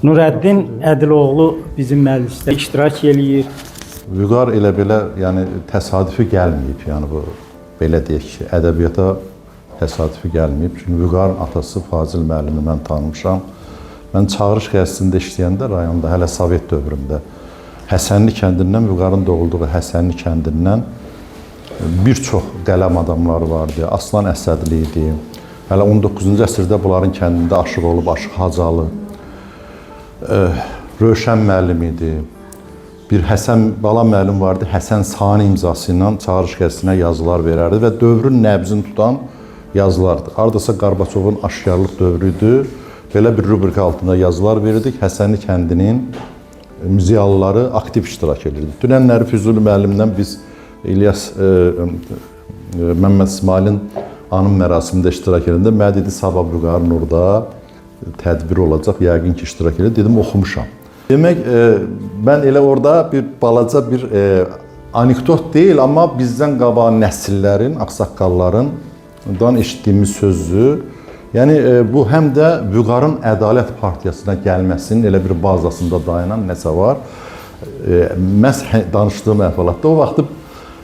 Nurəddin Ədiloğlu bizim məclisdə iştirak eləyir. Vüqar elə belə, yəni təsadüfi gəlməyib, yəni bu belə deyək ki, ədəbiyyata təsadüfi gəlməyib. Çünki Vüqarın atası Fazil müəllimi mən tanımışam. Mən Çağırış qəzetəsində işləyəndə rayonda, hələ Sovet dövründə Həsənli kəndindən, Vüqarın doğulduğu Həsənli kəndindən bir çox qələm adamları vardı. Aslan Əsədli idi. Hələ 19-cu əsrdə bunların kəndində aşıq olub, Aşıq Hacalı. Rövşən müəllim idi. Bir Həsən Bala müəllim vardı. Həsən Sani imzası ilə Çağırış qəzetəsinə yazılar verərdi və dövrün nəbzini tutan yazılardı. Hardasa Qarbaçovun aşkarlıq dövrü idi. Belə bir rubrika altında yazılar verirdik. Həsənli kəndinin ziyalıları aktiv iştirak edirdi. Dünənləri Füzuli müəllimdən biz İlyas Məmməd İsmailin anım mərasimində iştirak edəndə mənə dedi sabah Vüqarın orada tədbir olacaq, yəqin ki iştirak edir. Dedim oxumuşam. Demək mən elə orada bir balaca bir anekdot deyil, amma bizdən qabaq nəsillərin, ağsaqqalların dan eşitdiyimiz sözü. Yəni bu həm də Vüqarın Ədalət Partiyasına gəlməsinin elə bir bazasında dayanan nəsə var. Məhz danışdığım əhvalatda o vaxtı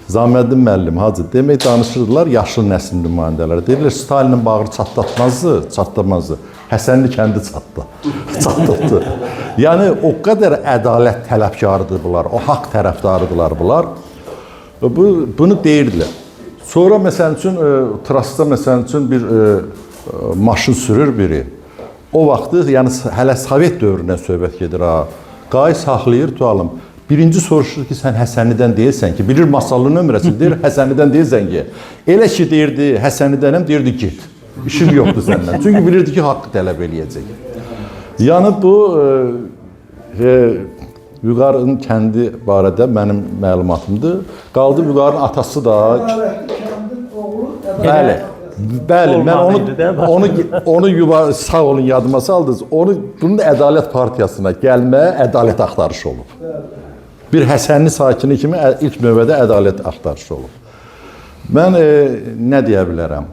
Zaməddin müəllim, Hacı, demək danışırdılar yaşlı nəslin nümayəndələri. Deyirlər Stalinin bağrı çatlatmazdı. Həsənli kəndi çatlatdı. Yəni o qədər ədalət tələbkarıdır bunlar, o haqq tərəfdarıdırlar bunlar. Bunu deyirdilər. Sonra məsəl üçün trasda məsəl üçün bir maşın sürür biri. O vaxtı, yəni hələ Sovet dövründən söhbət gedir ha. Qay saxlayır tutalım. Birinci soruşur ki, sən Həsənlidən deyilsən ki, bilir masallı nömrəsi, deyir Həsənlidən deyilsən ki. Elə ki deyirdi Həsənlidənəm, deyirdi get. İşim yoxdur səndən. Çünki bilirdi ki, haqqı tələb eləyəcək. Yəni bu Vüqarın kəndi barədə mənim məlumatımdır. Qaldı Vüqarın atası da. Bəli. Bəli, mən onu sağ olun yadıma saldınız. Onu bunun Ədalət Partiyasına gəlməyə ədalət axtarışı olub. Bir Həsənli sakini kimi ilk növbədə ədalət axtarışı olub. Mən nə deyə bilərəm?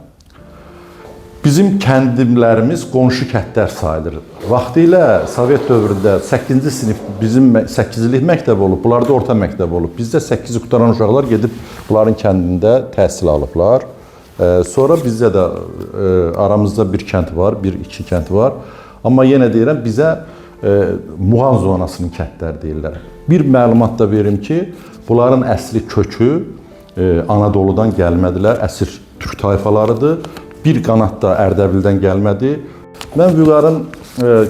Bizim kəndlərimiz qonşu kəndlər sayılır. Vaxtilə Sovet dövründə 8-ci sinif bizim 8-lik məktəb olub, bunlarda orta məktəb olub. Bizdə 8-i qutaran uşaqlar gedib bunların kəndində təhsil alıblar. Sonra bizdə də aramızda bir kənd var, bir-iki kənd var. Amma yenə deyirəm, bizə Muğan zonasının kəndləri deyirlər. Bir məlumat da verim ki, bunların əsli kökü Anadoludan gəlmədilər, əsr türk tayfalarıdır. Bir qanat da Ərdəbildən gəlmədi. Mən Vüqarın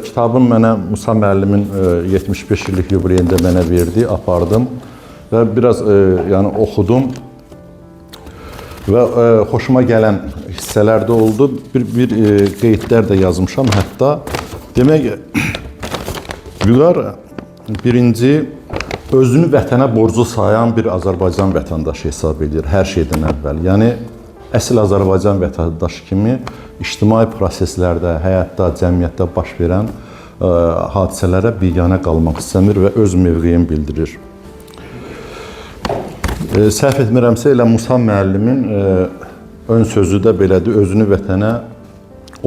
kitabını mənə Musa müəllimin 75 illik yubileyində mənə verdi, apardım və biraz yəni oxudum. Və xoşuma gələn hissələr də oldu. Bir qeydlər də yazmışam hətta. Demək, Vüqar birinci özünü vətənə borclu sayan bir Azərbaycan vətəndaşı hesab edir hər şeydən əvvəl. Yəni əsl Azərbaycan vətəndaşı kimi ictimai proseslərdə, həyatda, cəmiyyətdə baş verən hadisələrə biganə qalmaq istəmir və öz mövqeyini bildirir. Səhv etmirəmsə elə Musa müəllimin ön sözü də belədir, özünü vətənə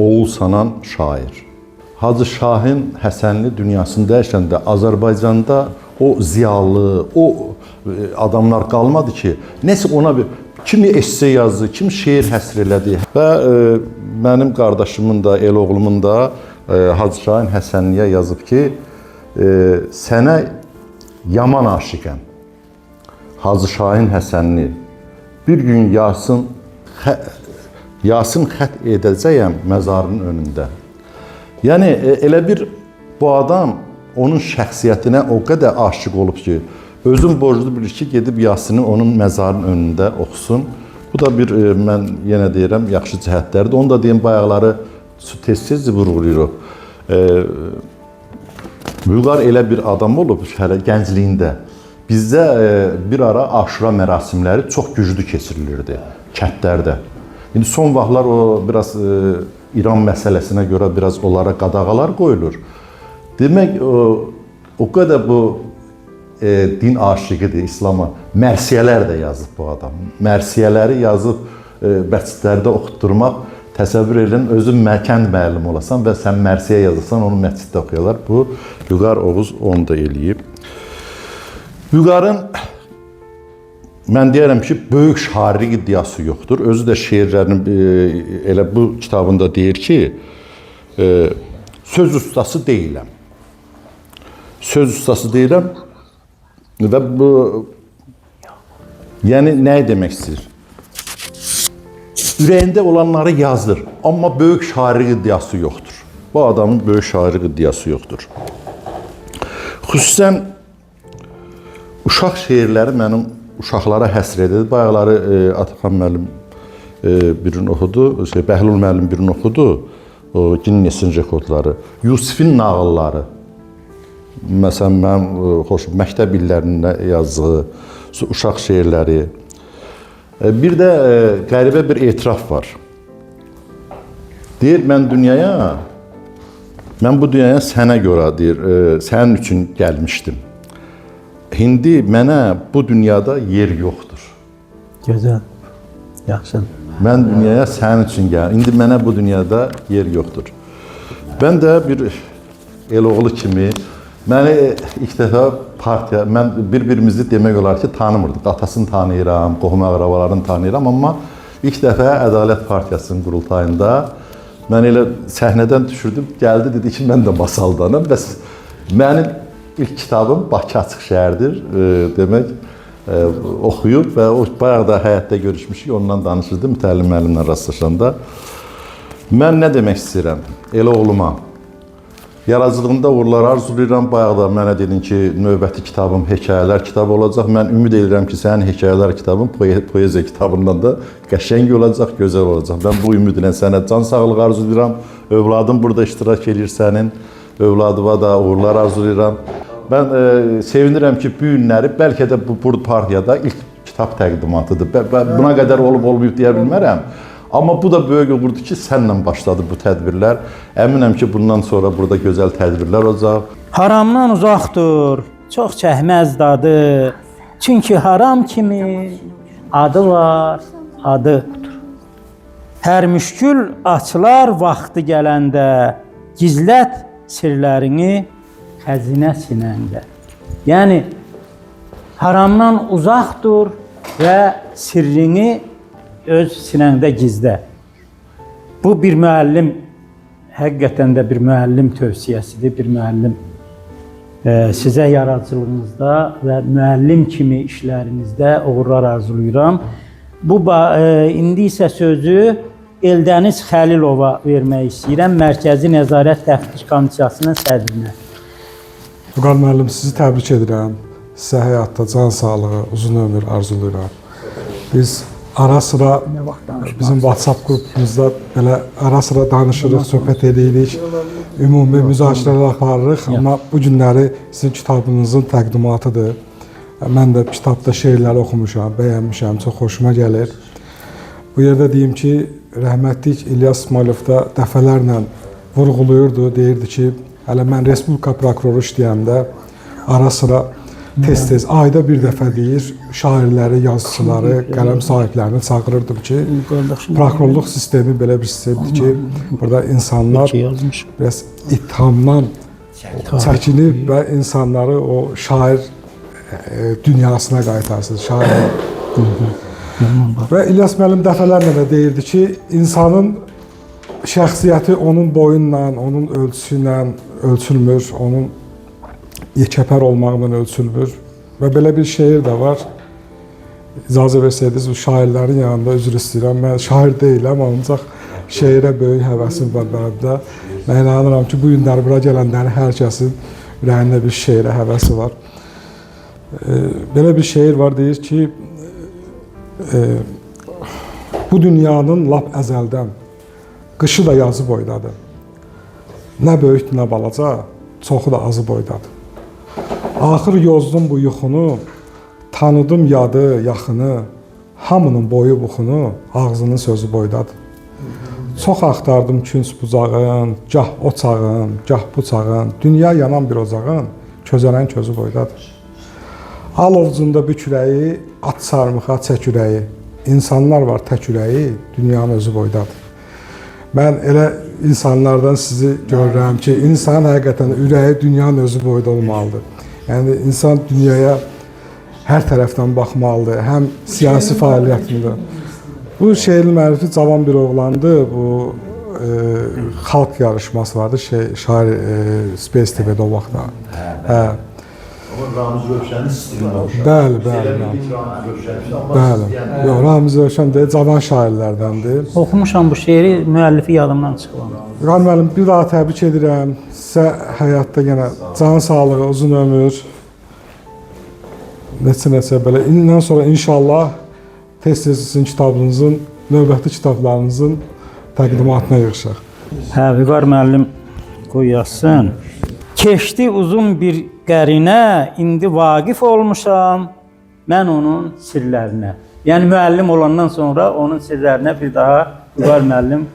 oğul sanan şair. Hacı Şahin Həsənli dünyasını dəyişəndə Azərbaycanda o ziyalı, o adamlar qalmadı ki, nəsə ona bir kimi esse yazdı, kim şeir həsr elədi və mənim qardaşımın da, el oğlumun da Hacı Şahin Həsənliyə yazıb ki, sənə yaman aşiqəm. Hacı Şahin Həsənli bir gün Yasin xət edəcəyəm məzarının önündə. Yəni elə bir bu adam onun şəxsiyyətinə o qədər aşiq olub ki, özün borclu bilir ki, gedib Yasini onun məzarının önündə oxusun. Bu da bir mən yenə deyirəm, yaxşı cəhətlərdir. Onu da deyim, bayaqları tez-tez vurğulayırıq. Vüqar elə bir adam olub hələ gəncliyində. Bizdə bir ara aşura mərasimləri çox güclü keçirilirdi kəndlərdə. İndi son vaxtlar o biraz İran məsələsinə görə biraz onlara qadağalar qoyulur. Demək o qədər bu din aşiqidir İslama. Mərsiyələr də yazıb bu adam. Mərsiyələri yazıb məscidlərdə oxutdurmaq, təsəvvür edin, özün kənd müəllimi olasan və sən mərsiyə yazırsan, onu məsciddə oxuyarlar. Bu Vüqar Oğuz onu da eləyib. Vüqarın mən deyərəm ki, böyük şairlik iddiası yoxdur. Özü də şeirlərinin elə bu kitabında deyir ki, söz ustası deyiləm. Söz ustası deyiləm və bu, yəni nə demək istəyir? Ürəyində olanları yazır, amma böyük şairlik iddiası yoxdur. Bu adamın böyük şairlik iddiası yoxdur. Xüsusən uşaq şeirləri mənim uşaqlara həsr edildi. Bayaqları Ataxan müəllim birini oxudu, Bəhlul müəllim birini oxudu, o Ginnesin rekordları. Yusifin nağılları. Məsələn, mənim xoşum məktəb illərində yazdığı uşaq şeirləri. Bir də qəribə bir etiraf var. Deyir, mən bu dünyaya sənə görə, deyir, sənin üçün gəlmişdim. İndi mənə bu dünyada yer yoxdur. Gözəl, yaxşı. Mən dünyaya sənin üçün gəldim. İndi mənə bu dünyada yer yoxdur. Mən də bir eloğlu kimi, məni ilk dəfə partiya, mən bir-birimizi demək olar ki, tanımırdıq. Atasını tanıyıram, qohum-əqrabalarını tanıyıram, amma ilk dəfə Ədalət Partiyasının qurultayında mən elə səhnədən düşürdüm, gəldi, dedi ki, mən də masaldanım. Bəs mənim ilk kitabım Bakı Açıq Şəhərdir, demək, oxuyub və o bayaq da həyətdə görüşmüşük, ondan danışırdım, mütəllim müəllimlə rastlaşanda. Mən nə demək istəyirəm? Elə oğluma. Yaradıcılığında uğurlar arzulayıram. Bayaq da mənə dedin ki, növbəti kitabım hekayələr kitabı olacaq. Mən ümid edirəm ki, sənin hekayələr kitabın poeziya kitabından da qəşəng olacaq, gözəl olacaq. Mən bu ümidlə sənə can sağlığı arzulayıram. Övladım burada iştirak eləyir sənin. Övladıma da uğurlar arzulayıram. Mən sevinirəm ki, bu günləri bəlkə də bu partiyada ilk kitab təqdimatıdır. Buna qədər olub olmayıb deyə bilmərəm. Amma bu da böyük uğurdur ki, sənlə başladı bu tədbirlər. Əminəm ki, bundan sonra burada gözəl tədbirlər olacaq. Haramdan uzaqdır, çox çəkməz dadı. Çünki haram kimi adı var, adı. Hər müşkül açılar vaxtı gələndə, gizlət sirlərini xəzinə sinəndə. Yəni, haramdan uzaq dur və sirrini öz sinəndə gizlə. Bu bir müəllim, həqiqətən də bir müəllim tövsiyəsidir, bir müəllim sizə yaradıcılığınızda və müəllim kimi işlərinizdə uğurlar arzulayıram. Bu indi isə sözü Eldəniz Xəlilova vermək istəyirəm, Mərkəzi Nəzarət Təftiş Komissiyasının sədrinə. Vüqar müəllim, sizi təbrik edirəm. Sizə həyatda can sağlığı, uzun ömür arzulayıram. Biz ara sıra bizim WhatsApp qrupumuzda belə ara sıra danışırıq, söhbət edirik, ümumi müzakirələr aparırıq. Amma bu günləri sizin kitabınızın təqdimatıdır. Mən də kitabda şeirləri oxumuşam, bəyənmişəm, çox xoşuma gəlir. Bu yerdə deyim ki, rəhmətlik İlyas İsmayılov da dəfələrlə vurğuluyurdu, deyirdi ki, hələ mən Respublika prokuroru işləyəndə ara sıra Tez-tez ayda bir dəfə deyir, şairləri, yazıçıları, qələm sahiblərini çağırırdım ki, prokurorluq sistemi belə bir sistemdir ki, burada insanlar biraz ithamdan çəkinib və insanları o şair dünyasına qaytarsın, şair. Və İlyas müəllim dəfələrlə də deyirdi ki, insanın şəxsiyyəti onun boyunla, onun ölçüsü ilə ölçülmür, onun yekəpər olmaqla ölçülmür. Və belə bir şeir də var. İcazə versəydiniz, bu şairlərin yanında üzr istəyirəm. Mən şair deyiləm, ancaq şeirə böyük həvəsim var mənim də. Mən inanıram ki, bu günlər bura gələnlərin hər kəsin ürəyində bir şeirə həvəsi var. Belə bir şeir var, deyir ki, bu dünyanın lap əzəldən qışı da yazı boydadır. Nə böyükdür, nə balaca, çoxu da azı boydadır. Axır yozdum bu yuxunu, tanıdım yadı, yaxını, hamının boyu buxunu, ağzının sözü boydadır. Çox axtardım künc bucağın, gah o çağın, gah bu çağın, dünya yanan bir ocağın, közələn közü boydadır. Al ovcunda bükürəyi, at sarmıxa çək ürəyi, insanlar var tək ürəyi, dünyanın özü boydadır. Mən elə insanlardan sizi görürəm ki, insan həqiqətən ürəyi dünyanın özü boyda olmalıdır. Yəni insan dünyaya hər tərəfdən baxmalıdır, həm siyasi fəaliyyətində. Bu şeirin müəllifi cavan bir oğlandı. Bu xalq yarışması vardı, şair Space TV-də o vaxtda. Hə. Amma Ramiz Rövşənin stilinə oxşar. Bəli, bəli. Bəli. Yox, Ramiz Rövşən də cavan şairlərdəndir. Oxumuşam bu şeiri, müəllifi yadımdan çıxıb. Vüqar müəllim, bir daha təbrik edirəm. Sizə həyatda yenə can sağlığı, uzun ömür, neçə-neçə belə. İndən sonra inşallah tez-tez sizin kitabınızın, növbəti kitablarınızın təqdimatına yığışaq. Hə, Vüqar müəllim qoy yazsın. Keçdi uzun bir qərinə, indi vaqif olmuşam mən onun sirlərinə. Yəni müəllim olandan sonra onun sirlərinə bir daha Vüqar müəllim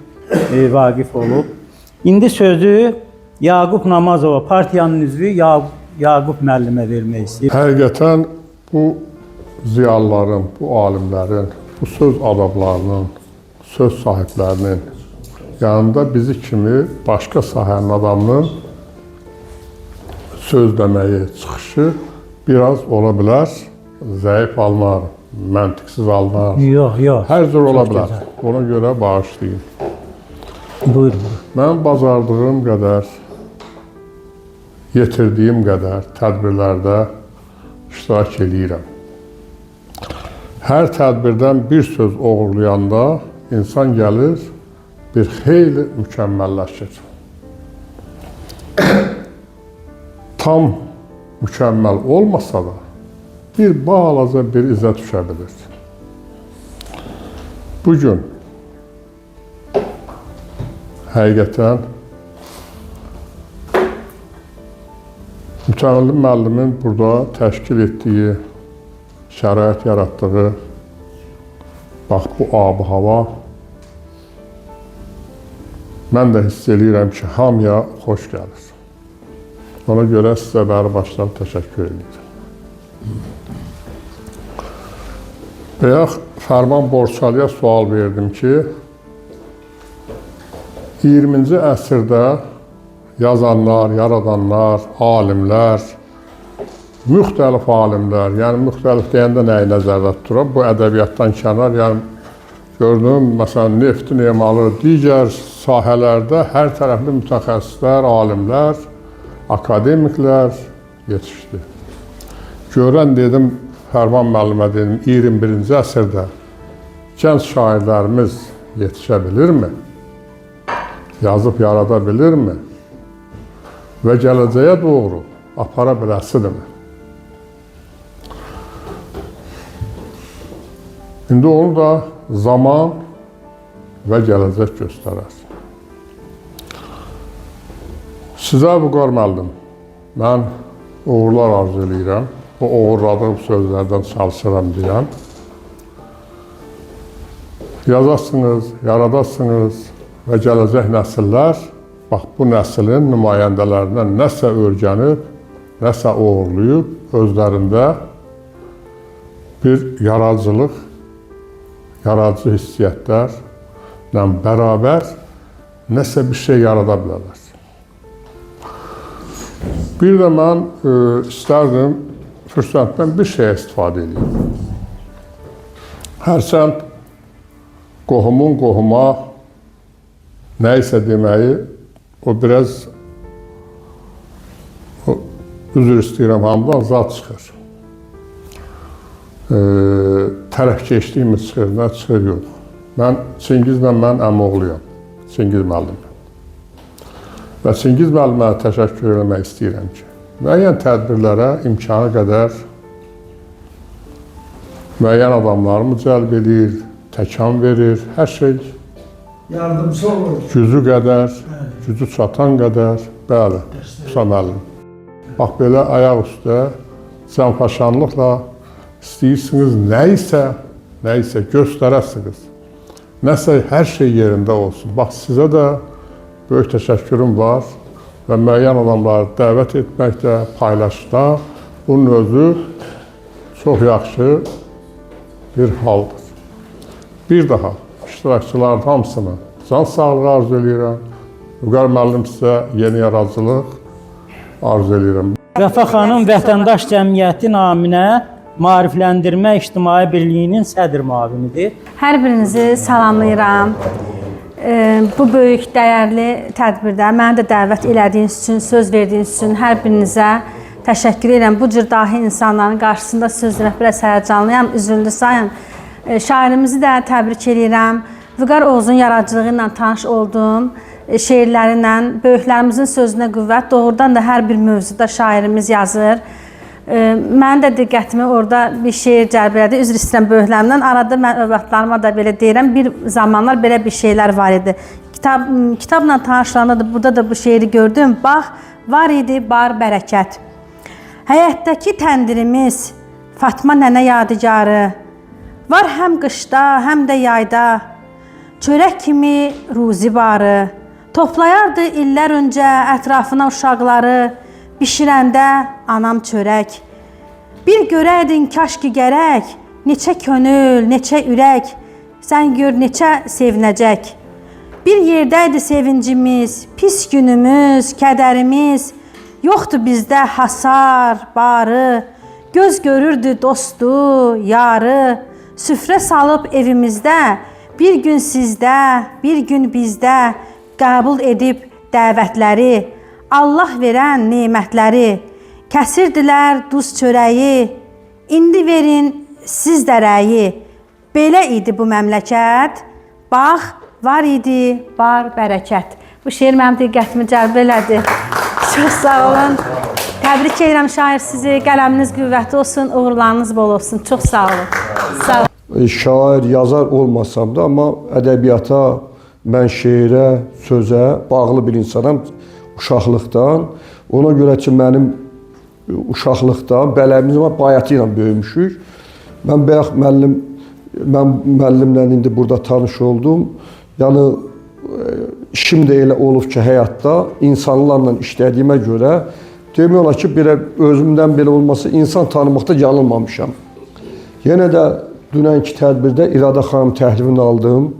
vaqif olub. İndi sözü Yaqub Namazova, partiyanın üzvü Yaqub müəllimə vermək istəyir. Həqiqətən bu ziyalıların, bu alimlərin, bu söz adamlarının, söz sahiblərinin yanında bizi kimi başqa sahənin adamının söz deməyi, çıxışı biraz ola bilər, zəif alınar, məntiqsiz alınar. Yox, yox. Hər cür ola bilər. Ona görə bağışlayın. Buyurun. Mən bacardığım qədər, yetirdiyim qədər tədbirlərdə iştirak eləyirəm. Hər tədbirdən bir söz oğurlayanda insan gəlir, bir xeyli mükəmməlləşir. Tam mükəmməl olmasa da bir balaca bir izə düşə bilir. Bugün həqiqətən Mütəvəlli müəllimin burada təşkil etdiyi, şərait yaratdığı, bax bu ab-hava, mən də hiss eləyirəm ki, hamıya xoş gəlir. Ona görə sizə bəri başdan təşəkkür edirəm. Bayaq Fərman Borçalıya sual verdim ki, 20-ci əsrdə yazanlar, yaradanlar, alimlər, müxtəlif alimlər, yəni müxtəlif deyəndə nəyi nəzərdə tuturam? Bu ədəbiyyatdan kənar, yəni gördüm, məsələn, neftin emalı, digər sahələrdə hər tərəfli mütəxəssislər, alimlər, akademiklər yetişdi. Görən dedim, Fərman müəllimə dedim, 21-ci əsrdə gənc şairlərimiz yetişə bilirmi? Yazıb yarada bilirmi? Və gələcəyə doğru apara biləsidirmi? İndi onu da zaman və gələcək göstərər. Sizə Vüqar müəllim, mən uğurlar arzu eləyirəm. Bu uğurladığım sözlərdən çalışıram deyəm. Yazasınız, yaradasınız və gələcək nəsillər, bax bu nəslin nümayəndələrindən nəsə öyrənib nəsə oğurlayıb özlərində bir yaradıcılıq, yaradıcı hissiyyətlərlə bərabər nəsə bir şey yarada bilərlər. Bir də mən istərdim fürsətdən bir şeyə istifadə edeyim. Hərçənd qohumun qohuma nə isə deməyi, o biraz, üzr istəyirəm hamıdan, zad çıxır. Tərəfkeşliyimi çıxır, nə çıxır, yox. Mən Çingizlə mən əmioğluyam, Çingiz müəllimlə. Və Çingiz müəllimə təşəkkür eləmək istəyirəm ki, müəyyən tədbirlərə imkanı qədər müəyyən adamlarımı cəlb eləyir, təkan verir, hər şey yardımcı olur. Gücü qədər, gücü çatan qədər, bəli, Musa müəllim. Bax, belə ayaq üstə canfəşanlıqla istəyirsiniz nə isə göstərəsiniz. Nəsə hər şey yerində olsun. Bax, sizə də böyük təşəkkürüm var və müəyyən adamları dəvət etməkdə, paylaşda bunun özü çox yaxşı bir haldır. Bir daha iştirakçıların hamısını can sağlığı arzu eləyirəm. Vüqar müəllim sizə yeni yaradıcılıq arzu eləyirəm. Vəfa xanım Vətəndaş Cəmiyyəti naminə Maarifləndirmə İctimai Birliyinin sədr müavinidir. Hər birinizi salamlayıram. Bu böyük, dəyərli tədbirdə məni də dəvət elədiyiniz üçün, söz verdiyiniz üçün hər birinizə təşəkkür edirəm. Bu cür dahi insanların qarşısında söz demək biraz həyəcanlıyam, üzüldü sayın. Şairimizi də təbrik edirəm. Vüqar Oğuzun yaradıcılığı ilə tanış oldum, şeirləri ilə, böyüklərimizin sözünə qüvvət. Doğrudan da hər bir mövzuda şairimiz yazır. Mənim də diqqətimi orada bir şeir cəlb elədi. Üzr istəyirəm böyüklərimdən. Arada mən övladlarıma da belə deyirəm. Bir zamanlar belə bir şeylər var idi. Kitabla tanış olanda da burada da bu şeiri gördüm. Bax, var idi, bar bərəkət. Həyətdəki təndirimiz Fatma nənə yadigarı. Var həm qışda, həm də yayda. Çörək kimi ruzi barı. Toplayardı illər öncə ətrafına uşaqları. Bişirəndə anam çörək. Bir görəydin kaş ki gərək, neçə könül, neçə ürək, sən gör neçə sevinəcək. Bir yerdəydi sevincimiz, pis günümüz, kədərimiz, yoxdur bizdə hasar, barı, göz görürdü dostu, yarı, süfrə salıb evimizdə, bir gün sizdə, bir gün bizdə, qəbul edib dəvətləri, Allah verən nemətləri, kəsirdilər duz çörəyi, indi verin siz də rəyi. Belə idi bu məmləkət, bax, var idi, bar bərəkət. Bu şeir mənim diqqətimi cəlb elədi. Çox sağ olun. Təbrik edirəm şair sizi, qələminiz qüvvətli olsun, uğurlarınız bol olsun. Çox sağ olun. Sağ olun. Şair, yazar olmasam da, amma ədəbiyyata, mən şeirə, sözə bağlı bir insanam uşaqlıqdan. Ona görə ki, mənim uşaqlıqdan bələmiz var, bayatı ilə böyümüşük. Mən bayaq müəllimlə indi burada tanış oldum. Yəni, işim də elə olub ki, həyatda insanlarla işlədiyimə görə demək olar ki, belə özümdən belə olmasa insan tanımaqda yanılmamışam. Yenə də dünənki tədbirdə İradə xanım təklifini aldım.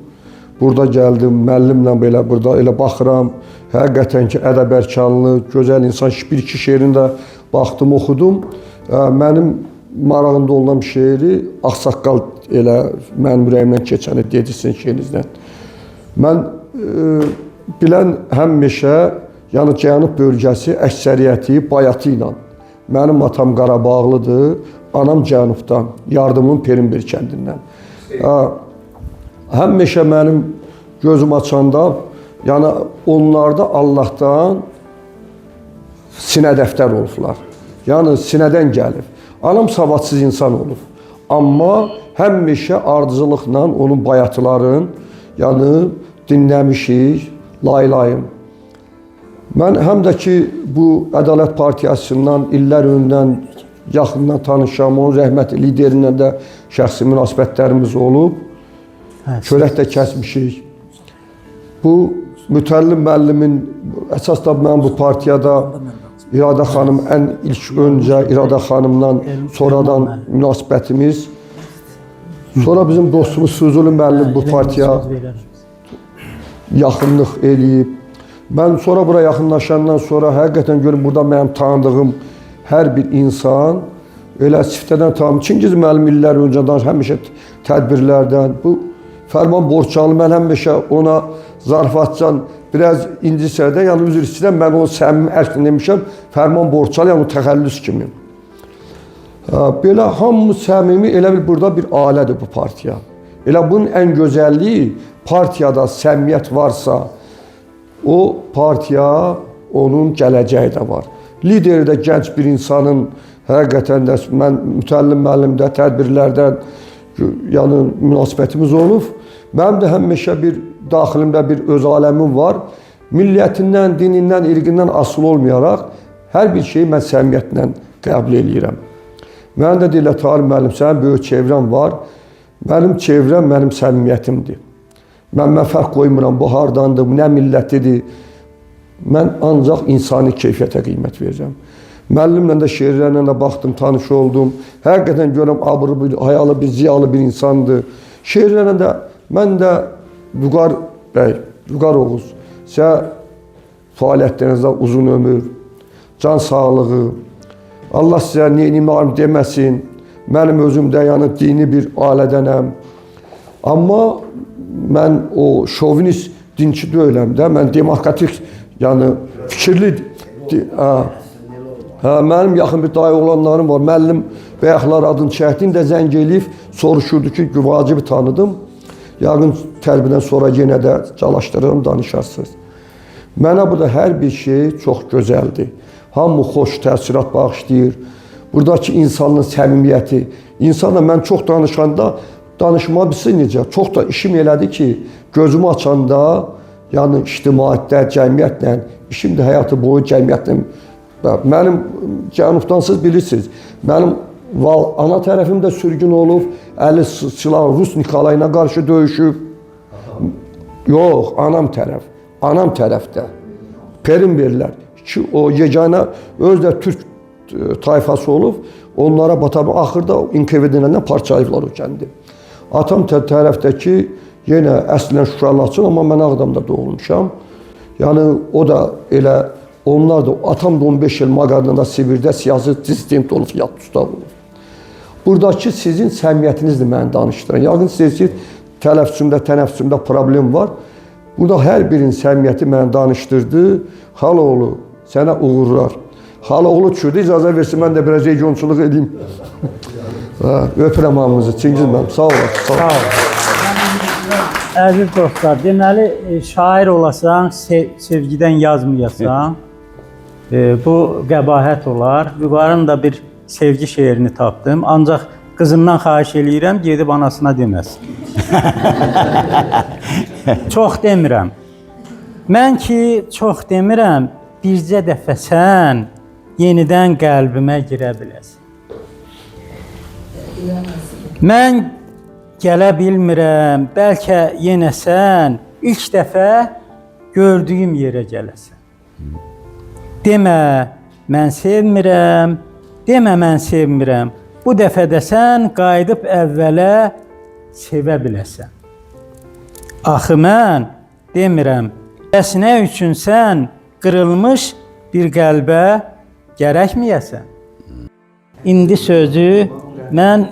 Burada gəldim, müəllimlə belə burada elə baxıram. Həqiqətən ki, ədəb-ərkanlı, gözəl insan. Bir-iki şeirini də baxdım, oxudum. Mənim marağımda olan şeiri Ağsaqqal elə mənim ürəyimdən keçəni dedi sizin şeirinizdən. Mən bilən həmişə, yəni Cənub bölgəsi əksəriyyəti bayatı ilə. Mənim atam Qarabağlıdır, anam Cənubdan, Yardımın Perimber kəndindən. Həmişə mənim gözüm açanda, yəni onlarda Allahdan sinə dəftər olublar. Yəni sinədən gəlib. Anam savadsız insan olub. Amma həmişə ardıcılıqla onun bayatıların, yəni dinləmişik, laylayım. Mən həm də ki, bu Ədalət Partiyasından illər öndən yaxından tanışam, onun rəhmətli liderindən də şəxsi münasibətlərimiz olub. Çörək də kəsmişik. Bu Mütəllim müəllimin, əsas da mən bu partiyada İradə xanım ən ilk öncə İradə xanımdan sonradan münasibətimiz. Sonra bizim dostumuz Füzuli müəllim bu partiya yaxınlıq eləyib. Mən sonra bura yaxınlaşandan sonra həqiqətən görüm burada mənim tanıdığım hər bir insan elə siftədən tanıdım. Çingiz müəllim illər öncədən həmişə tədbirlərdən bu Fərman Borçalı mən həmişə ona zarafatcan biraz incisə də, yəni üzr istəyirəm, mən onu səmimi ərklə demişəm, Fərman Borçalı, yəni təxəllüs kimi. Belə hamımız səmimi, elə bil burada bir ailədir bu partiya. Elə bunun ən gözəlliyi partiyada səmimiyyət varsa, o partiya onun gələcəyi də var. Lideri də gənc bir insanın həqiqətən də mən mütəllim müəllimdə tədbirlərdən yəni münasibətimiz olub. Mənim də həmişə bir daxilimdə bir öz aləmim var. Milliyyətindən, dinindən, irqindən asılı olmayaraq hər bir şeyi mən səmimiyyətlə qəbul eləyirəm. Mənə də deyirlər, Tahir müəllim, sənin böyük çevrən var. Mənim çevrəm mənim səmimiyyətimdir. Mən fərq qoymuram, bu hardandır, bu nə millətidir. Mən ancaq insani keyfiyyətə qiymət verirəm. Müəllimlə də, şeirlərlə də baxdım, tanış oldum. Həqiqətən görürəm, abırlı, bir, hayalı bir, ziyalı bir insandır. Şeirlərlə də, mən də Vüqar bəy, Vüqar Oğuz, sizə fəaliyyətlərinizdə uzun ömür, can sağlığı, Allah sizə neyniyim deməsin. Mənim özüm də yəni dini bir ailədənəm. Amma mən o şovinist dinçi deyiləm də, mən demokratik, yəni fikirli, mənim yaxın bir dayı oğlanlarım var. Müəllim bayaqlar adını çəkdi, də zəng eləyib, soruşurdu ki, vacibi tanıdım. Yəqin tədbirdən sonra yenə də calaşdırıram, danışarsınız. Mənə burada hər bir şey çox gözəldir. Hamı xoş təəssürat bağışlayır. Buradakı insanın səmimiyyəti. İnsanla mən çox danışanda, danışma bilsin necə, çox da işim elədi ki, gözümü açanda, yəni ictimaiyyətdə, cəmiyyətlə, işim də həyatı boyu cəmiyyətlə. Mənim cənubdan siz bilirsiniz, mənim ana tərəfim də sürgün olub, əli silah Rus Nikolayına qarşı döyüşüb. Yox, anam tərəf, anam tərəfdə. Perin verirlər ki, o yeganə öz də türk tayfası olub, onlara batab, axırda NKVD-lə parçalayıblar o kəndi. Atam tərəfdəki yenə əslən Şuşa Laçın, amma mən Ağdamda doğulmuşam. Yəni o da elə, onlar da, atam da 15 il Maqadanda, Sibirdə siyasi dissident olub, yad tutab olub. Buradakı sizin səmimiyyətinizdir məni danışdıran. Yəqin siz ki, tələffüzümdə, tənəffüsümdə problem var. Burada hər birinin səmimiyyəti məni danışdırdı. Xalaoğlu, sənə uğurlar. Xalaoğlu düşürdü, icazə versin, mən də biraz regionçuluq edeyim. Öpürəm hamınızı, Çingiz müəllim, sağ olun. Sağ olun. Əziz dostlar, deməli, şair olasan, sevgidən yazmayasan, bu qəbahət olar. Vüqarın da bir sevgi şeirini tapdım. Ancaq qızımdan xahiş eləyirəm, gedib anasına deməsin. Çox demirəm. Mən ki, çox demirəm, bircə dəfə sən yenidən qəlbimə girə biləsən. Mən gələ bilmirəm, bəlkə yenə sən ilk dəfə gördüyüm yerə gələsən. Demə, mən sevmirəm, demə, mən sevmirəm. Bu dəfə də sən qayıdıb əvvələ sevə biləsən. Axı mən demirəm, bəs nə üçün sən qırılmış bir qəlbə gərəkməyəsən? İndi sözü mən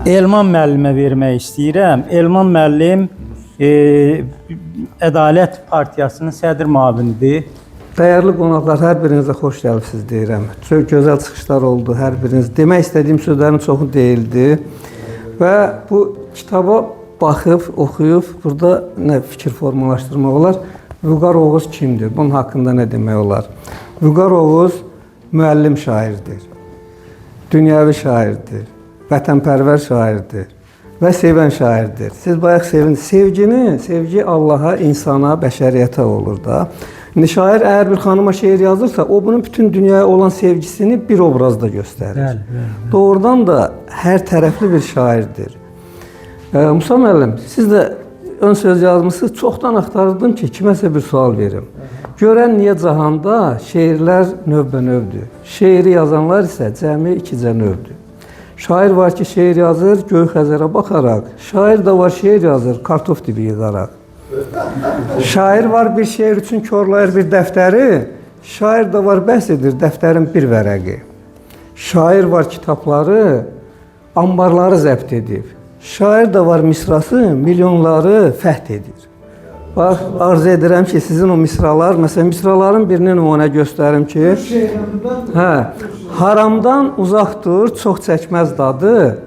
Elman müəllimə vermək istəyirəm. Elman müəllim Ədalət Partiyasının sədr müavinidir. Dəyərli qonaqlar, hər birinizə xoş gəlibsiz deyirəm. Çox gözəl çıxışlar oldu hər biriniz. Demək istədiyim sözlərin çoxu deyildi. Və bu kitaba baxıb, oxuyub, burada nə fikir formalaşdırmaq olar? Vüqar Oğuz kimdir? Bunun haqqında nə demək olar? Vüqar Oğuz müəllim şairdir, dünyəvi şairdir, vətənpərvər şairdir və sevən şairdir. Siz bayaq sevgini, sevgi Allaha, insana, bəşəriyyətə olur da. İndi şair əgər bir xanıma şeir yazırsa, o bunun bütün dünyaya olan sevgisini bir obrazda göstərir. Bəli, bəli. Doğrudan da hər tərəfli bir şairdir. Musa müəllim, siz də ön söz yazmışsınız. Çoxdan axtarırdım ki, kiməsə bir sual verim. Görən niyə cahanda şeirlər növbə-növdür. Şeiri yazanlar isə cəmi ikicə növdür. Şair var ki, şeir yazır göy Xəzərə baxaraq. Şair də var şeir yazır kartof dibi yığaraq. Şair var bir şeir üçün korlayır bir dəftəri. Şair də var bəhs edir dəftərin bir vərəqi. Şair var kitabları, ambarları zəbt edib. Şair də var misrası milyonları fəth edir. Bax, arzu edirəm ki, sizin o misralar, məsələn, misraların birini nümunə göstərim ki, hə, haramdan uzaq dur, çox çəkməz dadı.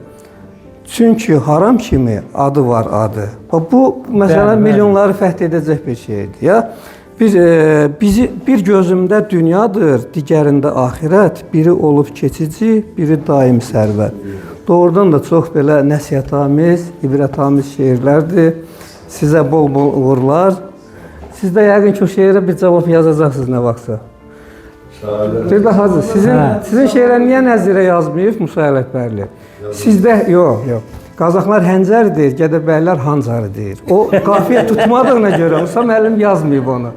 Çünki haram kimi adı var adı. Bax, bu məsələn milyonları fəth edəcək bir şeydir, ya. Bizi bir gözümdə dünyadır, digərində axirət, biri olub keçici, biri daim sərvət. Doğrudan da çox belə nəsihətamiz, ibrətamiz şeirlərdir. Sizə bol-bol uğurlar. Siz də yəqin ki, o şeirə bir cavab yazacaqsınız nə vaxtsa. Bir də Hacı, sizin şeirə niyə nəzirə yazmayıb Musa Ələkbərli? Sizdə, yox, yox. Qazaxlar həncər deyir, Gədəbəylər hancarı deyir. O qafiyə tutmadığına görə Musa müəllim yazmayıb onu.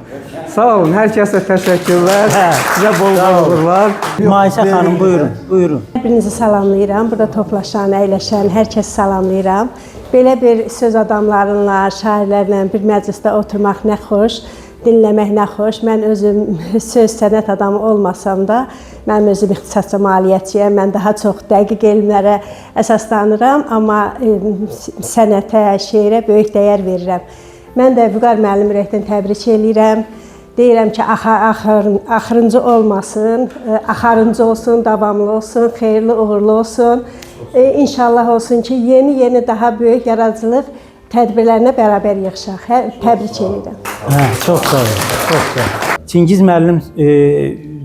Sağ olun, hər kəsə təşəkkürlər. Sizə bol-bol uğurlar. Maisə xanım, buyurun, buyurun. Hər birinizi salamlayıram. Burada toplaşan, əyləşən hər kəsi salamlayıram. Belə bir söz adamlarınla, şairlərlə bir məclisdə oturmaq nə xoş, dinləmək nə xoş. Mən özüm söz sənət adamı olmasam da, mənim özüm ixtisasca maliyyətçiyəm. Mən daha çox dəqiq elmlərə əsaslanıram, amma sənətə, şeirə böyük dəyər verirəm. Mən də Vüqar müəllim ürəkdən təbrik eləyirəm. Deyirəm ki, axırıncı olmasın, axarıncı olsun, davamlı olsun, xeyirli, uğurlu olsun. İnşallah olsun ki, yeni-yeni daha böyük yaradıcılıq tədbirlərinə bərabər yığışaq. Təbrik edirəm. Hə, çox sağ olun, çox sağ olun. Çingiz müəllim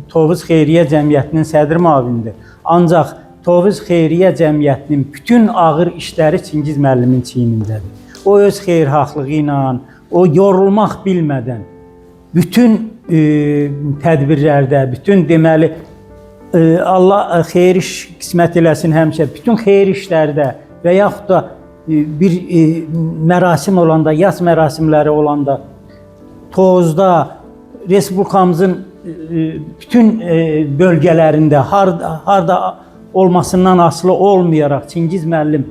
Tovuz Xeyriyyə Cəmiyyətinin sədr müavinidir. Ancaq Tovuz Xeyriyyə Cəmiyyətinin bütün ağır işləri Çingiz müəllimin çiynindədir. O öz xeyirxahlığı ilə, o yorulmaq bilmədən bütün tədbirlərdə, bütün deməli Allah xeyir iş qismət eləsin həmişə, bütün xeyir işlərdə və yaxud da bir mərasim olanda, yas mərasimləri olanda, Tovuzda, Respublikamızın bütün bölgələrində, harda olmasından asılı olmayaraq Çingiz müəllim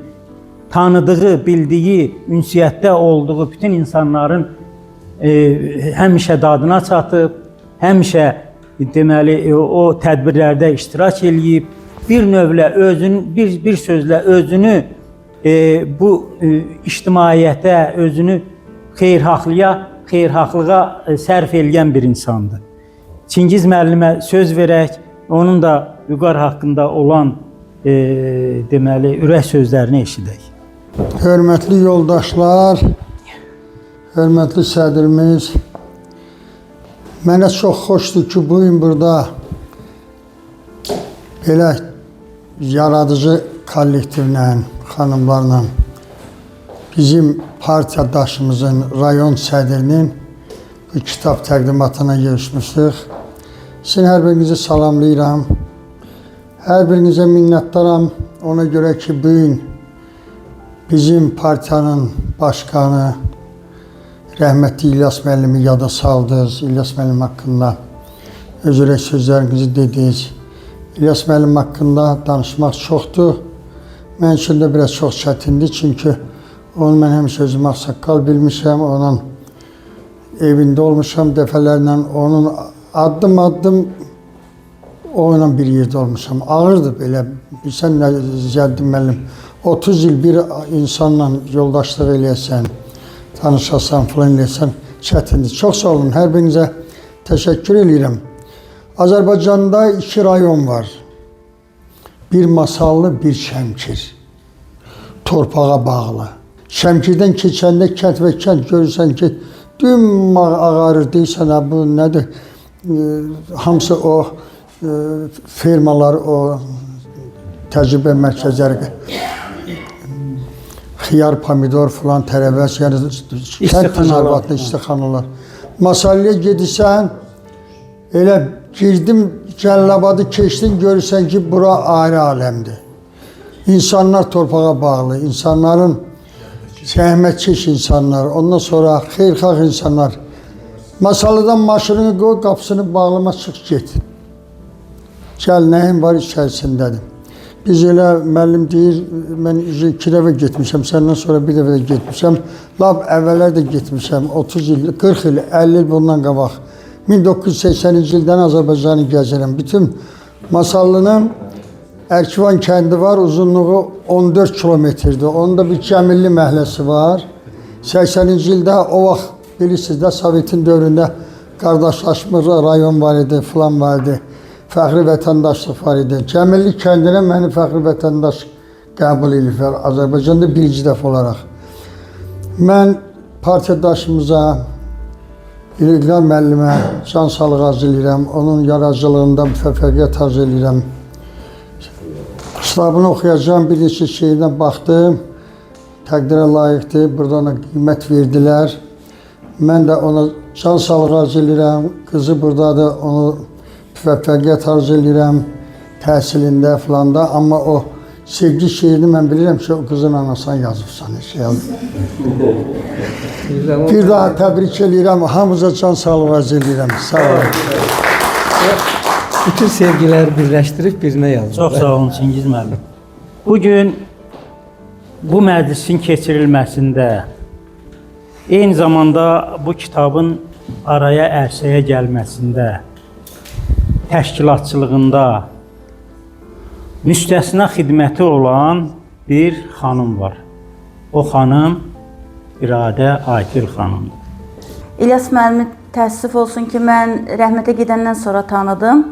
tanıdığı, bildiyi, ünsiyyətdə olduğu bütün insanların həmişə dadına çatıb, həmişə deməli o tədbirlərdə iştirak eləyib, bir növlə özünü, bir sözlə özünü bu ictimaiyyətə, özünü xeyirxahlığa sərf eləyən bir insandır. Çingiz müəllimə söz verək, onun da Vüqar haqqında olan deməli ürək sözlərini eşidək. Hörmətli yoldaşlar, hörmətli sədrimiz, mənə çox xoşdur ki, bugün burada belə yaradıcı kollektivlə, xanımlarla bizim partiyadaşımızın, rayon sədrinin bu kitab təqdimatına yığışmışıq. Sizin hər birinizi salamlayıram. Hər birinizə minnətdaram. Ona görə ki, bugün bizim partiyanın başqanı rəhmətli İlyas müəllimi yada saldınız. İlyas müəllim haqqında öz ürək sözlərinizi dediniz. İlyas müəllim haqqında danışmaq çoxdur. Mən üçün də biraz çox çətindir. Çünki onu mən həmişə özümü ağsaqqal bilmişəm. Onun evində olmuşam dəfələrlə. Onun addım-addım onunla bir yerdə olmuşam. Ağırdır belə. Bilsən nə Ziyəddin müəllim, 30 il bir insanla yoldaşlıq eləyəsən, tanışasan, filan eləyəsən, çətindir. Çox sağ olun, hər birinizə təşəkkür eləyirəm. Azərbaycanda 2 rayon var. Bir Masallı, bir Şəmkir. Torpağa bağlı. Şəmkirdən keçəndə kənd və kənd görürsən ki, düm ağarır, deyirsən, bu nədir? Hamısı o fermalar, o təcrübə mərkəzləri, xiyar, pomidor filan, tərəvəz, yəni kənd təsərrüfatlı istixanalar. Masallıya gedirsən, elə girdim, Cəllabadı keçdin, görürsən ki, bura ayrı aləmdir. İnsanlar torpağa bağlı, insanların zəhmətkeş insanlar, ondan sonra xeyirxah insanlar. Masallıdan maşını qoy, qapısını bağlama, çıx get. Gəl, nəyin var içərisindədir. Biz elə müəllim deyir, mən 2 dəfə getmişəm, səndən sonra bir dəfə də getmişəm. Lap əvvəllər də getmişəm, 30 il, 40 il, 50 il bundan qabaq. 1980-ci ildən Azərbaycanı gəzirəm. Bütün Masallının Ərkivan kəndi var, uzunluğu 14 kilometrdir. Onun da bir Cəmilli məhəlləsi var. 80-ci ildə o vaxt bilirsiniz də Sovetin dövründə qardaşlaşma rayon var idi, filan var idi. Fəxri vətəndaşlıq var idi. Cəmilli kəndinə məni fəxri vətəndaş qəbul ediblər Azərbaycanda birinci dəfə olaraq. Mən partiyadaşımıza, İlqar müəllimə can sağlığı arzu edirəm. Onun yaradıcılığında müvəffəqiyyət arzu edirəm. Kitabını oxuyacağım, bir neçə şeirinə baxdım. Təqdirə layiqdir. Burada ona qiymət verdilər. Mən də ona can sağlığı arzu edirəm. Qızı buradadır, onu müvəffəqiyyət arzu edirəm təhsilində filanda. Amma o sevgi şeirini mən bilirəm ki, o qızın anasına yazıbsan. Şey bir daha təbrik eləyirəm. Hamınıza can sağlığı arzu eləyirəm. Sağ olun. Bütün sevgiləri birləşdirib birinə yazıb. Çox sağ olun Çingiz müəllim. Bugün bu məclisin keçirilməsində eyni zamanda bu kitabın araya ərsəyə gəlməsində, təşkilatçılığında müstəsna xidməti olan bir xanım var. O xanım İradə Aytül xanımdır. İlyas müəllimi təəssüf olsun ki, mən rəhmətə gedəndən sonra tanıdım.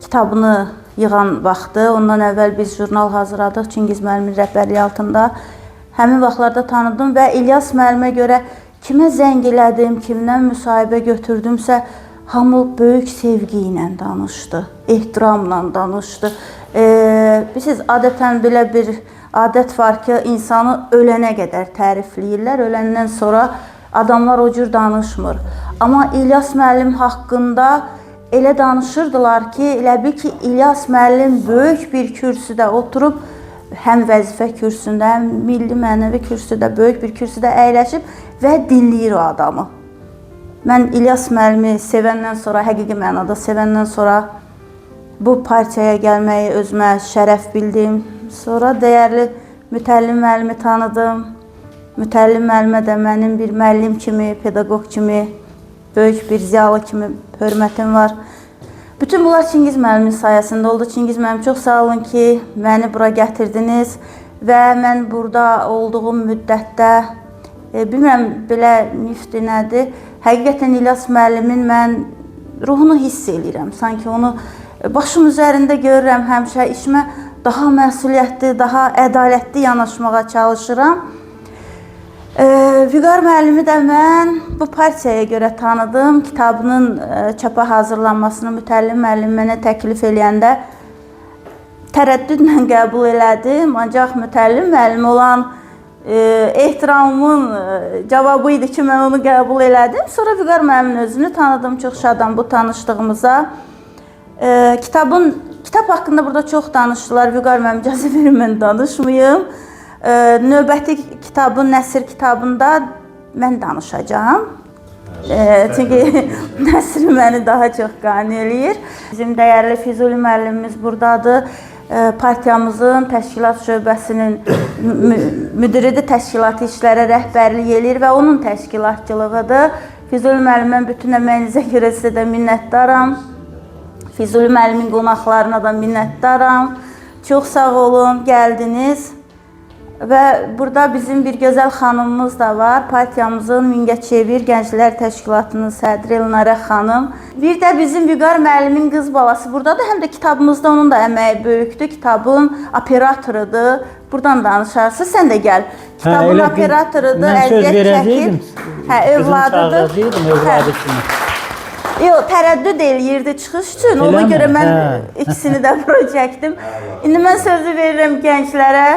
Kitabını yığan vaxtı. Ondan əvvəl biz jurnal hazırladıq Çingiz müəllimin rəhbərliyi altında. Həmin vaxtlarda tanıdım və İlyas müəllimə görə kimə zəng elədim, kimdən müsahibə götürdümsə, hamı böyük sevgi ilə danışdı, ehtiramla danışdı. Bilirsiniz, adətən belə bir adət var ki, insanı ölənə qədər tərifləyirlər, öləndən sonra adamlar o cür danışmır. Amma İlyas müəllim haqqında elə danışırdılar ki, elə bil ki, İlyas müəllim böyük bir kürsüdə oturub, həm vəzifə kürsündə, həm milli mənəvi kürsüdə, böyük bir kürsüdə əyləşib və dinləyir o adamı. Mən İlyas müəllimi sevəndən sonra, həqiqi mənada sevəndən sonra bu partiyaya gəlməyi özümə şərəf bildim. Sonra dəyərli Mütəllim müəllimi tanıdım. Mütəllim müəllimə də mənim bir müəllim kimi, pedaqoq kimi, böyük bir ziyalı kimi hörmətim var. Bütün bunlar Çingiz müəllimin sayəsində oldu. Çingiz müəllim, çox sağ olun ki, məni bura gətirdiniz və mən burada olduğum müddətdə, bilmirəm belə mifdir nədir, həqiqətən İlyas müəllimin mən ruhunu hiss eləyirəm. Sanki onu başım üzərində görürəm həmişə, işimə daha məsuliyyətli, daha ədalətli yanaşmağa çalışıram. Vüqar müəllimi də mən bu partiyaya görə tanıdım. Kitabının çapa hazırlanmasını Mütəllim müəllim mənə təklif eləyəndə tərəddüdlə qəbul elədim. Ancaq Mütəllim müəllim olan ehtiramımın cavabı idi ki, mən onu qəbul elədim. Sonra Vüqar müəllimin özünü tanıdım. Çox şadam bu tanışdığımıza. Kitab haqqında burada çox danışdılar. Vüqar müəllim, icazə verin, mən danışmayım. Növbəti kitabın, nəsr kitabında mən danışacağam. Çünki nəsr məni daha çox qane eləyir. Bizim dəyərli Füzuli müəllimimiz buradadır. Partiyamızın təşkilat şöbəsinin müdiridir, təşkilati işlərə rəhbərlik eləyir və onun təşkilatçılığıdır. Füzuli müəllim, mən bütün əməyinizə görə sizə də minnətdaram. Füzuli müəllimin qonaqlarına da minnətdaram. Çox sağ olun, gəldiniz. Və burada bizim bir gözəl xanımımız da var. Partiyamızın Mingəçevir Gənclər Təşkilatının sədri Elnarə xanım. Bir də bizim Vüqar müəllimin qız balası buradadır. Həm də kitabımızda onun da əməyi böyükdür. Kitabın operatorudur. Buradan danışarsın, sən də gəl. Kitabın operatorudur, əziyyət çəkir. Hə, övladıdır. Övladı kimi. Yox, tərəddüd eləyirdi çıxış üçün. Ona görə mən ikisini də bura çəkdim. İndi mən sözü verirəm gənclərə.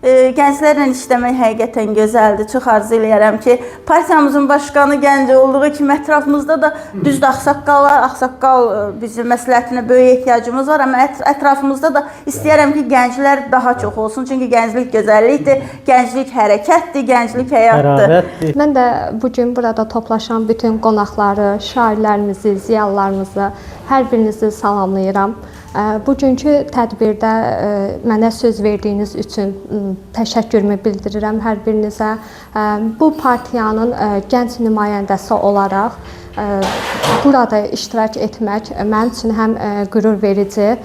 Gənclərlə işləmək həqiqətən gözəldir. Çox arzu eləyərəm ki, partiyamızın başqanı gənc olduğu kimi ətrafımızda da düzdür ağsaqqallar, ağsaqqal bizim məsləhətinə böyük ehtiyacımız var, amma ətrafımızda da istəyərəm ki, gənclər daha çox olsun. Çünki gənclik gözəllikdir, gənclik hərəkətdir, gənclik həyatdır. Mən də bu gün burada toplaşan bütün qonaqları, şairlərimizi, ziyalılarımızı, hər birinizi salamlayıram. Bugünkü tədbirdə mənə söz verdiyiniz üçün təşəkkürümü bildirirəm hər birinizə. Bu partiyanın gənc nümayəndəsi olaraq burada iştirak etmək mənim üçün həm qürur verici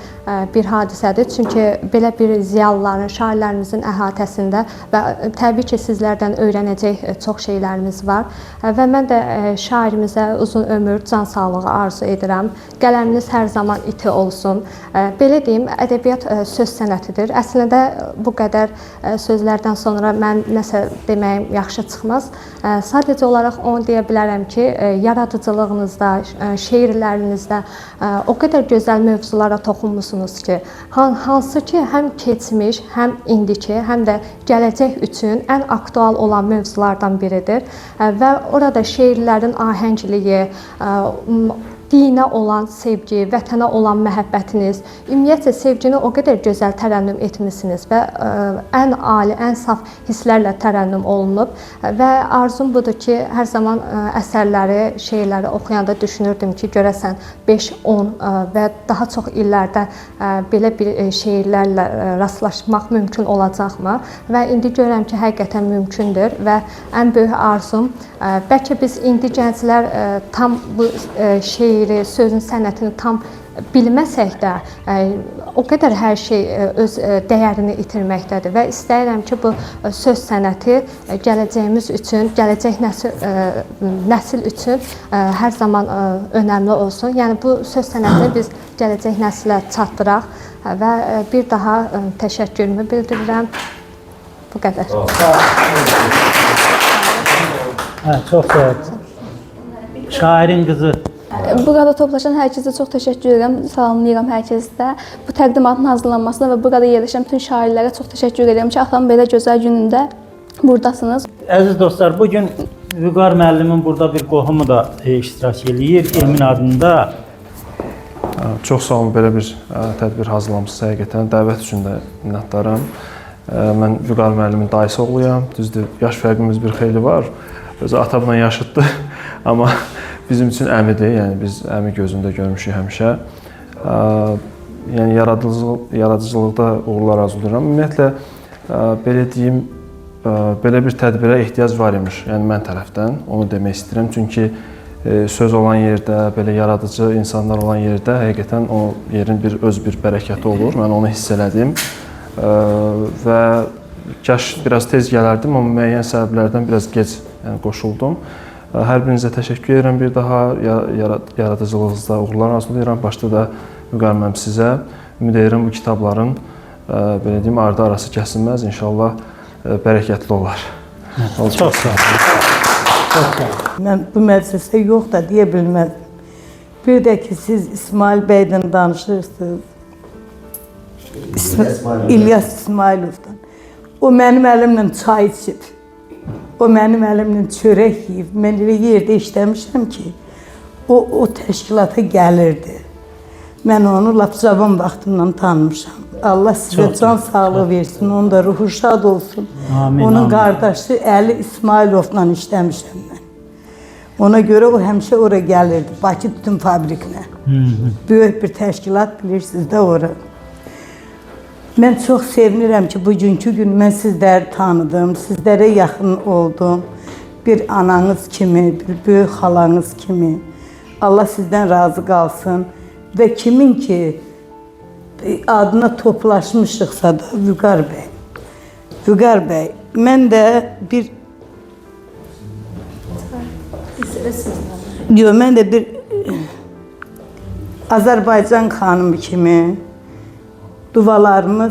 bir hadisədir. Çünki belə bir ziyalıların, şairlərimizin əhatəsində və təbii ki, sizlərdən öyrənəcək çox şeylərimiz var. Və mən də şairimizə uzun ömür, can sağlığı arzu edirəm. Qələminiz hər zaman iti olsun. Belə deyim, ədəbiyyat söz sənətidir. Əslində bu qədər sözlərdən sonra mən nəsə deməyim yaxşı çıxmaz. Sadəcə olaraq onu deyə bilərəm ki, yaradıcılığınızda, şeirlərinizdə o qədər gözəl mövzulara toxunmusunuz ki, hansı ki, həm keçmiş, həm indiki, həm də gələcək üçün ən aktual olan mövzulardan biridir. Və orada şeirlərin ahəngliyi, dinə olan sevgi, vətənə olan məhəbbətiniz, ümumiyyətcə sevgini o qədər gözəl tərənnüm etmisiniz və ən ali, ən saf hisslərlə tərənnüm olunub və arzum budur ki, hər zaman əsərləri, şeirləri oxuyanda düşünürdüm ki, görəsən 5-10 və daha çox illərdə belə bir şeirlərlə rastlaşmaq mümkün olacaqmı? Və indi görürəm ki, həqiqətən mümkündür və ən böyük arzum, bəlkə biz indi gənclər tam bu şeiri, sözün sənətini tam bilməsək də, o qədər hər şey öz dəyərini itirməkdədir və istəyirəm ki, bu söz sənəti gələcəyimiz üçün, gələcək nəsil üçün hər zaman önəmli olsun. Yəni bu söz sənətini biz gələcək nəsilə çatdıraq və bir daha təşəkkürümü bildirirəm. Bu qədər. Çox sağ olun. Şairin qızı. Burada toplaşan hər kəsə çox təşəkkür edirəm, salamlayıram hər kəsdə. Bu təqdimatın hazırlanmasına və burada yerləşən bütün şairlərə çox təşəkkür edirəm ki, atamın belə gözəl günündə buradasınız. Əziz dostlar, bugün Vüqar müəllimin burada bir qohumu da iştirak eləyir, Emin adında. Çox sağ olun, belə bir tədbir hazırlamışsınız həqiqətən. Dəvət üçün də minnətdaram. Mən Vüqar müəllimin dayısı oğluyam. Düzdür, yaş fərqimiz bir xeyli var. Özü atamla yaşıddır, amma bizim üçün əmidir, yəni biz əmi gözündə görmüşük həmişə. Yəni yaradıcılıqda uğurlar arzulayıram. Ümumiyyətlə, belə deyim, belə bir tədbirə ehtiyac var imiş, yəni mən tərəfdən onu demək istəyirəm. Çünki söz olan yerdə, belə yaradıcı insanlar olan yerdə həqiqətən o yerin bir öz bir bərəkəti olur. Mən onu hiss elədim və kaş biraz tez gələrdim, amma müəyyən səbəblərdən biraz gec qoşuldum. Hər birinizə təşəkkür edirəm bir daha, yaradıcılığınızda uğurlar arzulayıram. Başda da Vüqar müəllim sizə. Ümid edirəm bu kitabların, belə deyim, ardı arası kəsilməz, inşallah bərəkətli olar. Çox sağ olun. Çox sağ olun. Mən bu məclisə yox da deyə bilməzdim. Bir də ki, siz İsmail bəydən danışırsınız. İlyas İsmailovdan. O mənim əlimlə çay içib. O mənim əlimlə çörək yeyib. Mən elə yerdə işləmişəm ki, o təşkilata gəlirdi. Mən onu lap cavan vaxtından tanımışam. Allah sizə can sağlığı versin, onun da ruhu şad olsun. Amin, onun amin. Qardaşı Əli İsmailovla işləmişəm mən. Ona görə o həmişə ora gəlirdi, Bakı Tütün Fabrikinə. Böyük bir təşkilat bilirsiniz də ora. Mən çox sevinirəm ki, bugünkü gün mən sizləri tanıdım, sizlərə yaxın oldum. Bir ananız kimi, bir böyük xalanız kimi. Allah sizdən razı qalsın. Və kimin ki adına toplaşmışıqsa da Vüqar bəy. Vüqar bəy, mən də bir... Yox, mən də bir Azərbaycan xanımı kimi dualarımı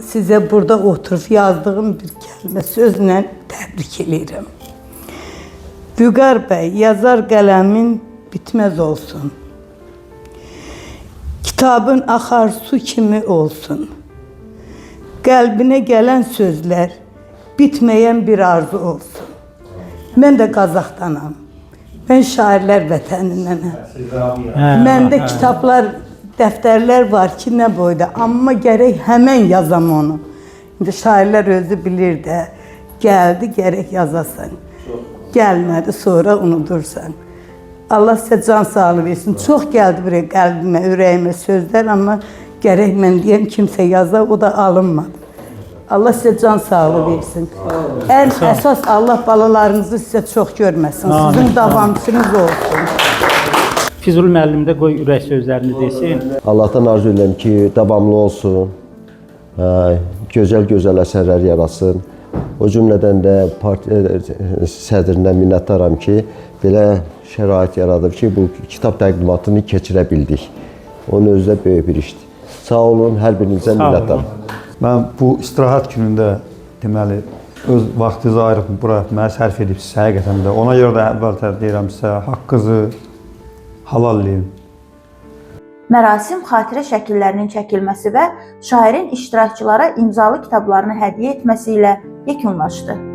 sizə burada oturub yazdığım bir kəlmə sözlə təbrik eləyirəm. Vüqar bəy, yazar qələmin bitməz olsun. Kitabın axar su kimi olsun. Qəlbinə gələn sözlər bitməyən bir arzu olsun. Mən də Qazaxdanam. Mən şairlər vətənindənəm. Məndə kitablar, dəftərlər var ki, nə boyda, amma gərək həmən yazam onu. İndi şairlər özü bilir də, gəldi, gərək yazasan. Gəlmədi, sonra unudursan. Allah sizə can sağlığı versin. Çox gəldi buraya qəlbimə, ürəyimə sözlər, amma gərək mən deyəm kimsə yaza, o da alınmadı. Allah sizə can sağlığı versin. Ən əsas Allah balalarınızı sizə çox görməsin. Sizin davamçınız olsun. Füzuli müəllim də qoy ürək sözlərini desin. Allahdan arzu edirəm ki, davamlı olsun, gözəl-gözəl əsərlər yaratsın. O cümlədən də partiya sədrindən minnətdaram ki, belə şərait yaradıb ki, bu kitab təqdimatını keçirə bildik. Onun özü də böyük bir işdir. Sağ olun, hər birinizə minnətdaram. Mən bu istirahət günündə deməli öz vaxtınızı ayırıb bura mənə sərf edibsiz həqiqətən də. Ona görə də əvvəl deyirəm sizə, haqqınızı halal eləyin. Mərasim xatirə şəkillərinin çəkilməsi və şairin iştirakçılara imzalı kitablarını hədiyyə etməsi ilə yekunlaşdı.